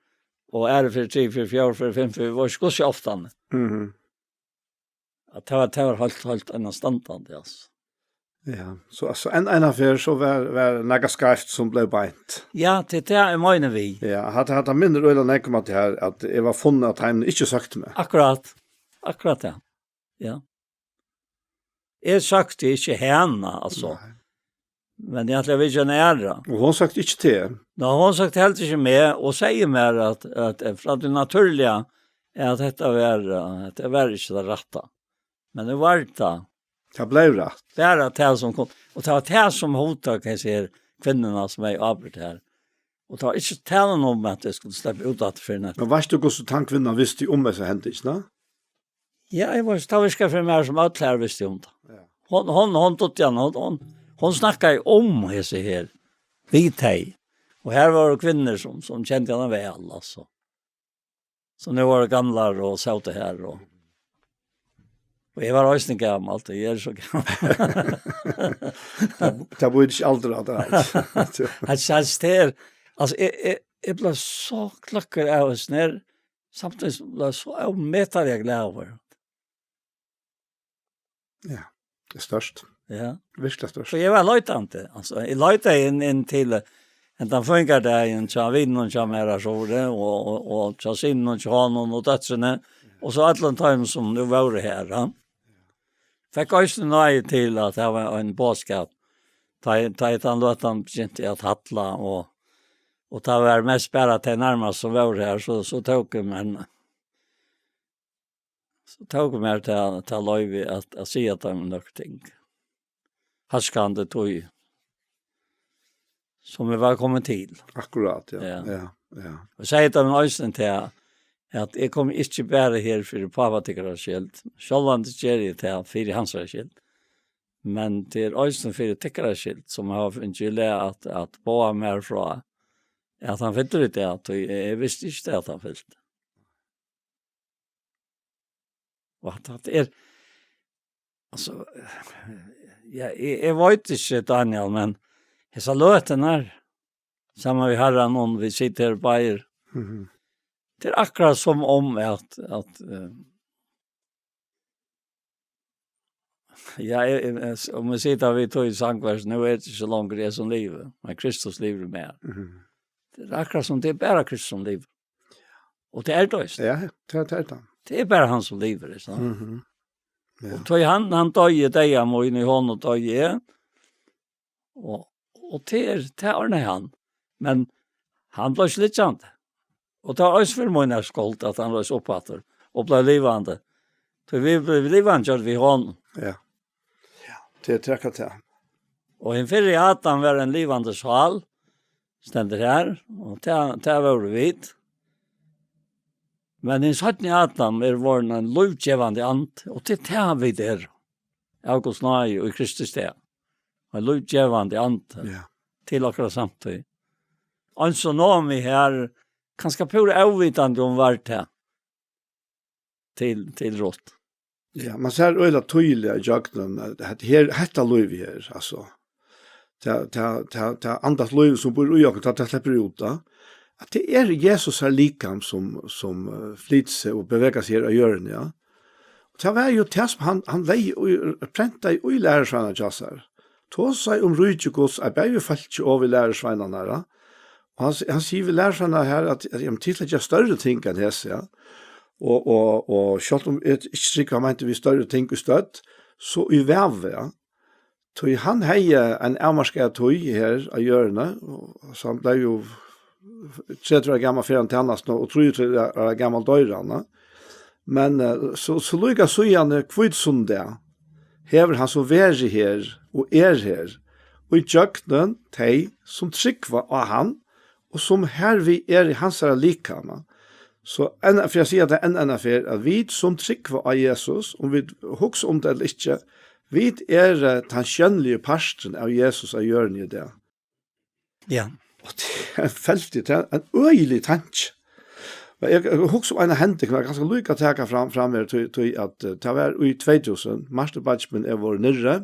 og aðru ferð, triðju ferð, fjórðu ferð, fimtu ferð, var ikki hvussu ofta. Mhm. At tað var, tað var heilt, heilt einastandandi, altso. Ja, so, so ein, ein ferð, so var, var nakað skeivt sum bleiv beint. Ja, tað er tað eg meini við. Ja, hatta, hatta minnir øgiliga nógv um at her, at eg var funnin av teimum, ikki søkti meg. Akkurát. Akkurát, ja. Ja. Eg søkti ikki hana, altso. Nei. Men eg ætlaði at vitja hana aðra. Og hon søkti ikki teg? Nei, hon søkti heldur ikki meg, og segði mær at, at frá tí natúrliga, at hetta var, eh, hetta var ikki tað rætta. Men nú var tað. Tað bleiv rætt. Bara tað sum kom. Og tað var tað sum hugtak, hesi her kvinnurnar, sum eg ábyrgdi her. Og tað var ikki talan um, at eg skuldi sleppa út aftur fyrr enn eftir. Men veitst tú, hvussu tann kvinnan visti um hesa hendingina? Ja, eg var, tað virkar fyri meg sum øll her vistu um tað. Ja. Hon, hon, hon dugdi hann, hon, hon, hon snakkaði um hesi her, við tey. Og her vóru kvinnur sum, sum kendu hana væl, altso. So nú vóru gamlar og sótu her, og, og eg var eisini gamal, og eg eri so gamal. Tað, tað býr ikki aldur á tær alt. Altso, altso, tað er, altso, eg, eg, eg bleiv so kløkkur av hesum her, samstundis bleiv eg so ómetaliga glaður. Ja, tað er stórt. Ja. Virkiliga stórt. So eg var leitandi, altso, eg leitaði inn, inn til, eh, hendan føðingardagin hjá vinum hjá mær, har so var tað, og, og, og hjá synunum hjá honum og dóttrini, og so øllum teimum sum nú vóru her, ja. Fekk eisini náði til at hava ein boðskap. Tá, tá ið tann løtan begynti at halla, og, og tað var mest bara tey nærmastu sum vóru her, so, so tók eg, men so tók eg mær tað, tað loyvi at, at siga teimum nøkur ting. Hóskandi tí, sum eg var komin til. Akkurát, ja. Ja. Ja, ja. Og segði teimum eisini tað, at eg komi ikki bara her fyri pápa tykkara skyld. Sjálvandi geri eg tað fyri hansara skyld. Men tað er eisini fyri tykkara skyld, sum hava fingið í lag at, at boða mær frá, at hann fyllir í dag, tí eg, eg visti ikki tað, at hann fylti. Og at, at er, altso, ja, eg, eg veit ikki, Daniel, men hesa løtuna her, saman við Harranum, vit sita her báðir. Mhm. Tað er akkurát sum um at, at, eh, ja, eg, eg, eg, um eg siti við tí sangvers, nú er tað ikki longur eg sum livi, men Kristus livir í mær. Mhm. Tað er akkurát sum tað er bara Kristus sum livir. Og tað er tað, veitst tú. Ja, ja, tað, tað er tað. Tað er bara hann sum livir, veitst tú. Mhm. Ja. Og tá hann, hann doyði, deyða mín, í honum doyði eg. Og, og tað er, tað ordnaði hann. Men hann bleiv ikki liggjandi. Og tað var eisini fyri mín skuld, at hann reis upp aftur og bleiv livandi. Tí vit blivu livandi gjørd við honum. Ja. Ja, tað er akkurát tað. Og hin fyrri Adam var ein livandi sál, stendur her, og tað, tað vóru vit. Men hin seinni Adam er vorðin ein lívgevandi andi, og tað er tað vit eru. Av Guds náði í Kristi stað. Ein lívgevandi andi, ja, til okkara samtíð. Eins og Naomi her, kanska púra óvitandi um var tað til, til Ruth. Ja, man sær øgiliga týðiliga í gjøgnum, at hetta her, hetta lívið her, altso, tað, tað, tað, tað andans lív, sum býr í okkum, tá tað sleppur út, tá, at tað er Jesus her likam, sum, sum, eh, flytur seg og bevegar seg her á jørðini, ja. Og tað var jú tað, sum hann, hann legði í, prentaði í lærisveinar hjá sær. Tosaði um ríki Guds, at bæði við fólki og við lærisveinarnar, ja. Og hann, hann sigur við lærisveinarnar her, at, at, jamen, tit leggja størri ting enn hesi, ja. Og, og, og sjálvt um eg ikki trúgvi, hann meinti við størri ting í stødd, so í vavi, ja. Tí hann hevði ein avmarkaða tíð her á jørðini, og so hann bleiv jú tretivu ára gamal, fer hann til tænastuna, og trýogtretivu ára gamal doyr hann, ja. Men, eh, so, so líka síðani hvítusunnudag hevur hann so verið her og er her, og í gjøgnum tey, sum trúgva á hann, og sum hervið er í hansara likama. So enn, fyri at siga tað enn eina ferð, at vit, sum trúgva á Jesus, um vit hugsa um tað ella ikki, vit eru, eh, tann sjónligi parturin av Jesus á jørðini í dag. Ja. Og tað er ein veldig, tað er ein øgilig tanki. Men eg, eg hugsi um eina hending, sum eg kanska líka taka fram, fram her, tí, tí at, eh, tað var í tvey túsund, Martin beiggi mín og eg vóru niðri,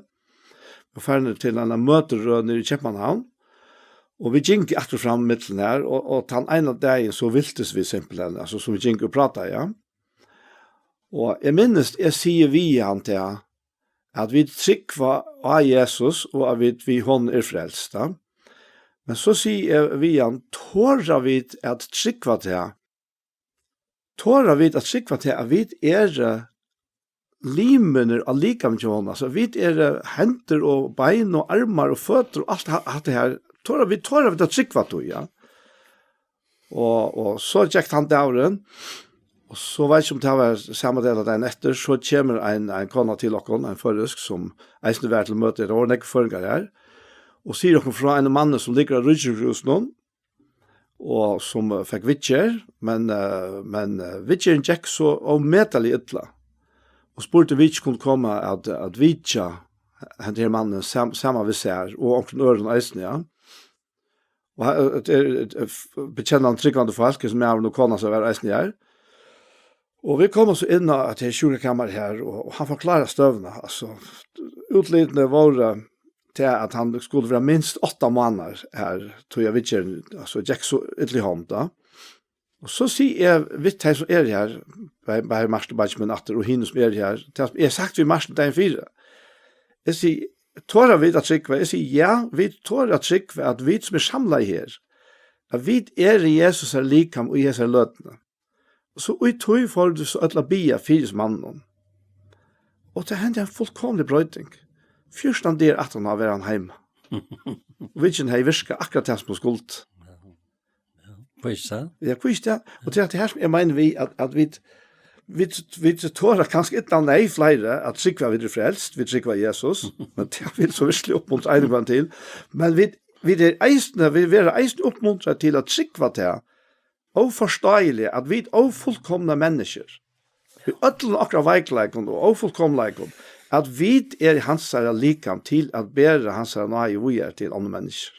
og farin til eina møtirøð niðri í Keypmannahavn, og vit gingu aftur og fram millum her, og, og tann eina dagin so viltust vit simpelthen, altso, sum vit gingu og prátaðu, ja. Og eg minnist, eg sigi við hann tað, at vit trúgva á Jesus, og at vit við honum eru frelst, ja. Men so sigi eg við hann, tora vit at trúgva tað? Tora vit at trúgva tað, at vit eru limirnir á likamið hjá honum? Altso, vit eru hendur og bein og armar og føtur og alt ha-, hatta her. Tora vit, tora vit at trúgva tí, ja? Og, og so gekk tann dagurin, og so veit eg ikki um tað var sama dag ella dagin eftir, so kemur ein, ein kona til okkum, ein føroysk, sum eisini var til møti, tað vóru nógvir føroyingar her, og sigur okkum frá einum manni, sum liggur á Ríkissjúkrahúsinum, og sum, eh, fekk viðgerð, men, eh, men, eh, viðgerðin gekk so ómetaliga illa. Og spurdi, um vit ikki kundu koma at, at vitja henda her mannin sam-, saman við sær, og onkrum øðrum eisini, ja. Og ha-, eh, tað er, eh, f-, bekennandi trúgvandi fólk, sum maðurin og konan hansara vóru eisini her. Og vit koma so inn á, at tað er sjúkrakamar her, og, og hann forklárar støðuna. Altso, útlitini vóru tað, at hann skuldi vera minst átta mánaðar her, tí at viðgerðin, altso, gekk so illa í hond, tá. Og so sigi eg við tey, sum eru her, bæði, bæði Martin beiggi mín aftur og hini, sum eru her, tað, sum eg havi sagt við Martin dagin fyri. Eg sigi, tora vit at trúgva? Eg sigi, ja, vit tora at trúgva, at vit, sum eru samlaði her, at vit eru Jesus likam í hesari løtuni. Og so í tí fóru tey so øll at biðja fyri hesum manninum. Og tað hendi ein fullkomlig broyting. Fjúrtan dagar aftaná var hann heima. Og viðgerðin hevði virkað akkurát tað, sum hon skuldi. Hví ikki tað? Ja, hví ikki tað? Og tað er tað her, sum eg meini við, at, at vit, vit, vit tora kanska illa, nei, fleiri, at trúgva, vit eru frelst, vit trúgva Jesus, men tað vil so veruliga uppmuntra ein og hvønn til. Men vit, vit eru eisini, vit verða eisini uppmuntrað til at trúgva tað, óforståeliga, at vit ófullkomna menniskjur, við øllum okkara veikleikum og ófullkomleikum, at vit eru hansara likam til at bera hansara náði víðari til onnur menniskju.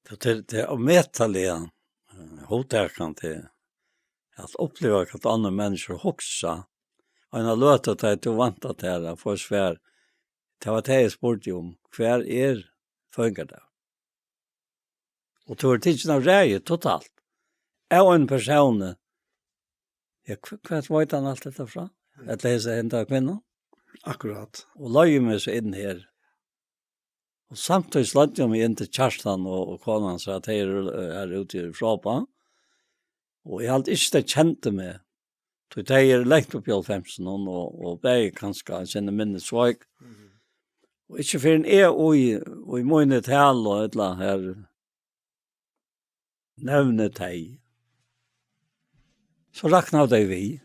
Tað er, tað er ómetaliga, eh, hugtakandi at uppliva, hvat onnur menniskju hugsa. Eina løtu, tá tú væntar tær at fáa svar, tað var tað, eg spurdi um. Hvar er føðingardag? Og tú ert tikin av ræði totalt. Av ein persóni. Ja, hv-, hvat veit hann alt hetta frá? Ella hesa henda kvinnu? Akkurát. Og leiðir meg so inn her. Og samtíðis leiddi hon meg inn til Kjartan og, og kona hansara, at tey eru, eh, her úti í Froðba. Og eg haldi ikki, tey kendu meg. Tí tey eru langt uppi í hálvfemsunum og, og bæði kanska ein sindur minni sveik. Mhm. Og ikki fyrr enn eg í, í míni talu, ella her, nevni tey, so raknaðu tey við.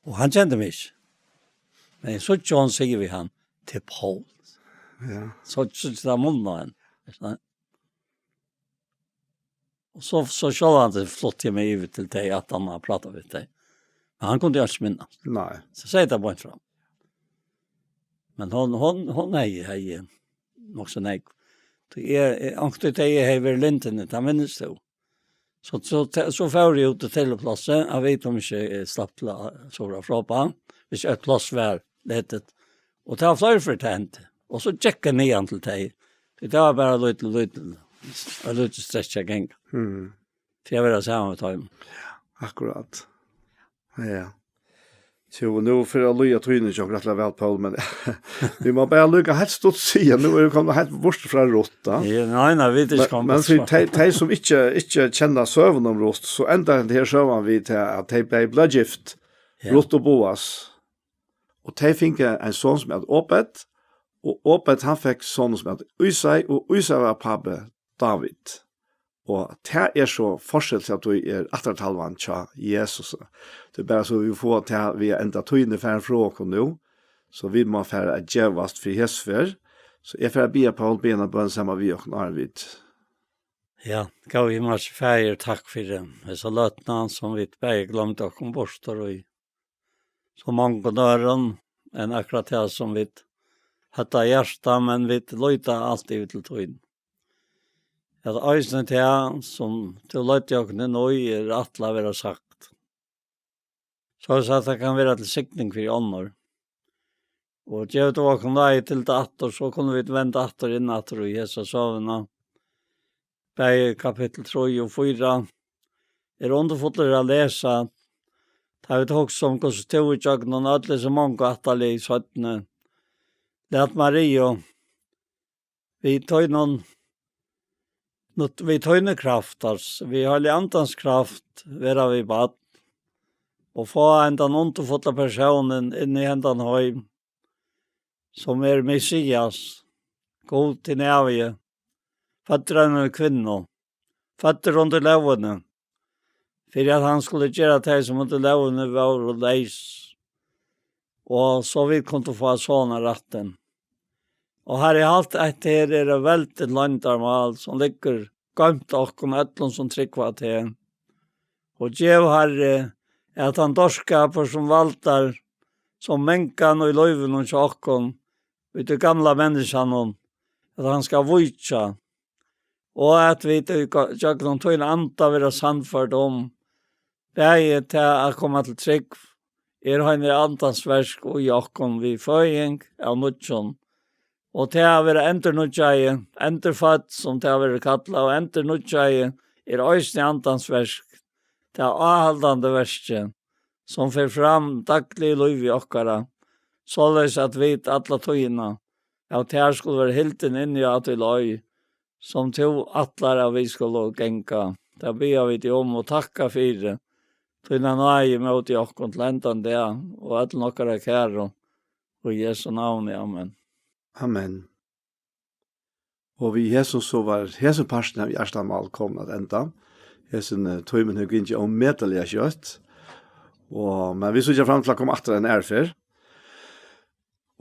Og hann kendi meg ikki. Men eg síggi, hon sigur við hann, "Til Paul." Ja. So síggi eg tað munna á henni. Og so, so sjálvandi flutti eg meg yvir til tey, at hann hevði prátað við tey. Men hann kundi jú ikki minnast. Nei. So segði tað beint fram. Men hon, hon, hon hevði, hevði nokk so nógv. Tí eg, eg, onkuntíð tá eg hevði verið í Lindini, tað minnist tú. So, so, te-, so fór eg út í telduplassið, eg veit um ikki eg slapp til at sova frápa, hvis eitt pláss var ledigt. Og tað var fleiri fyri tent. Og so gekk eg niðan til tey. Tí tað var bara lítil, lítil, og lítil strekki at ganga. Mm. Til at vera saman við teimum. Akkurát. Ja. So, nú fer at líða tíðin hjá okkum rættiliga væl, Poul, men vit mugu bara líka heilt stutt siga, nú eru vit komin heilt burtur frá Ruth, tá. Ja, nei, nei, vit eru ikki komin burtur frá. Men fyri tey, tey sum ikki, ikki kenna søguna um Ruth, so endar henda her søgan við til at tey bæði blíva gift, ja. Ruth og Boas. Og tey fingu ein son sum æt Obed, og Obed, hann fekk son sum æt Ísai, og Ísai var pápi Dávid. Og tað er so fortsett, at tú er ættartalvan hjá Jesus. Tað er bara so, vit fáa tað við at enda, tíðin er farin frá okkum nú, so vit mugu fara at gevast fyri hesa ferð. So eg fari at biðja Poul biðja eina bøn saman við okkum, áðrenn vit. Ja, góði himmalski Faðir, takk fyri hesa løtuna, sum vit bæði gloymdu okkum burtur í. So mongum øðrum enn akkurát tað, sum vit høvdu á hjarta, men vit líta alt yvir til tín. At eisini tað, sum tú leiddi okkum inn í, er ætlað at vera sagt. Soleiðis at tað kann vera til signing fyri onnur. Og gevur tú okkum náði til tað aftur, so kunnu vit venda aftur inn aftur í hesa søguna. Bæði kapittul trý og fýra er undurfullir at lesa. Tá vit hugsa um, hvussu tú í gjøgnum øll hesi mongu ættarlið seinni læt Mariu við tínum, við tíni kraft, altso, við Heilaga Andans kraft, vera við barn og fáa hendan undurfulla persónin inn í hendan heim, sum er Messias, Gud hin ævigi, føddur av eini kvinnu, føddur undir lógini, fyri at hann skuldi gera tey, sum undir lógini vóru, leys, og so vit kundu fáa sonarættin. Og Harri, alt hetta her er eitt veldigt loyndarmál, sum liggur goymt okkum øllum, sum trúgva á teg. Og gev, Harri, at tann dárskapur, sum valdar so mangan í lívinum hjá okkum, í tí gamla menniskjanum, at hann skal víkja, og at vit í gø-, gjøgnum tín anda vera sannførd um, bæði tað at koma til trúgv er Heilaga Andans verk í okkum við føðing av nýggjum, og tað at vera endurnýggjaði, endurfødd, sum tað verður kallað, og endurnýggjaði er eisini Andans verk, tað áhaldandi verkið, sum fer fram dagliga í lívi okkara, soleiðis at vit alla tíðina av tær skulu vera hildin inni á tí leið, sum tú ætlar, at vit skulu ganga. Tað biðja vit teg um og takka fyri tína náði móti okkum til endan dag og øllum okkara kæru. Í Jesu navni, amen. Amen. Og við hesum so var hesin parturin av Hjartamál komin at enda. Hesin, eh, tímin hevur gingið ómetaliga skjótt. Og, men vit síggja fram til at koma aftur eina aðru ferð.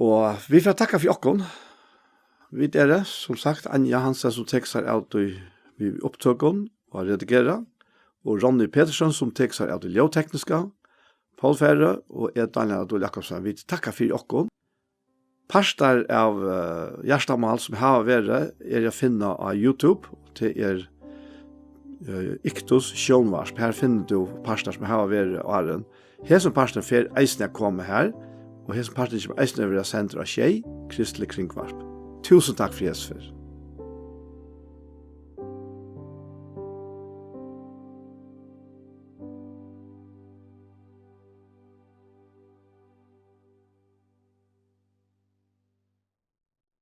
Og vit fara at takka fyri okkum. Vit eru, sum sagt, Anja Hansen, sum tekur sær av tí við upptøkum og at redigera, og Ronny Petersen, sum tekur sær av tí ljóðtekniska, Poul Færø og eg, Daniel Adol Jakobsen. Vit takka fyri okkum. Partar av, eh, Hjartamál sum hava verið, eru at finna á YouTube. Tað er, eh, Iktus Sjónvarp. Her finnur tú partar sum hava verið áðrenn. Hesin parturin fer eisini at koma her, og hesin parturin kemur eisini at vera sendur á Sjey, Kristiligt Kringvarp. Túsund takk fyri hesa ferð.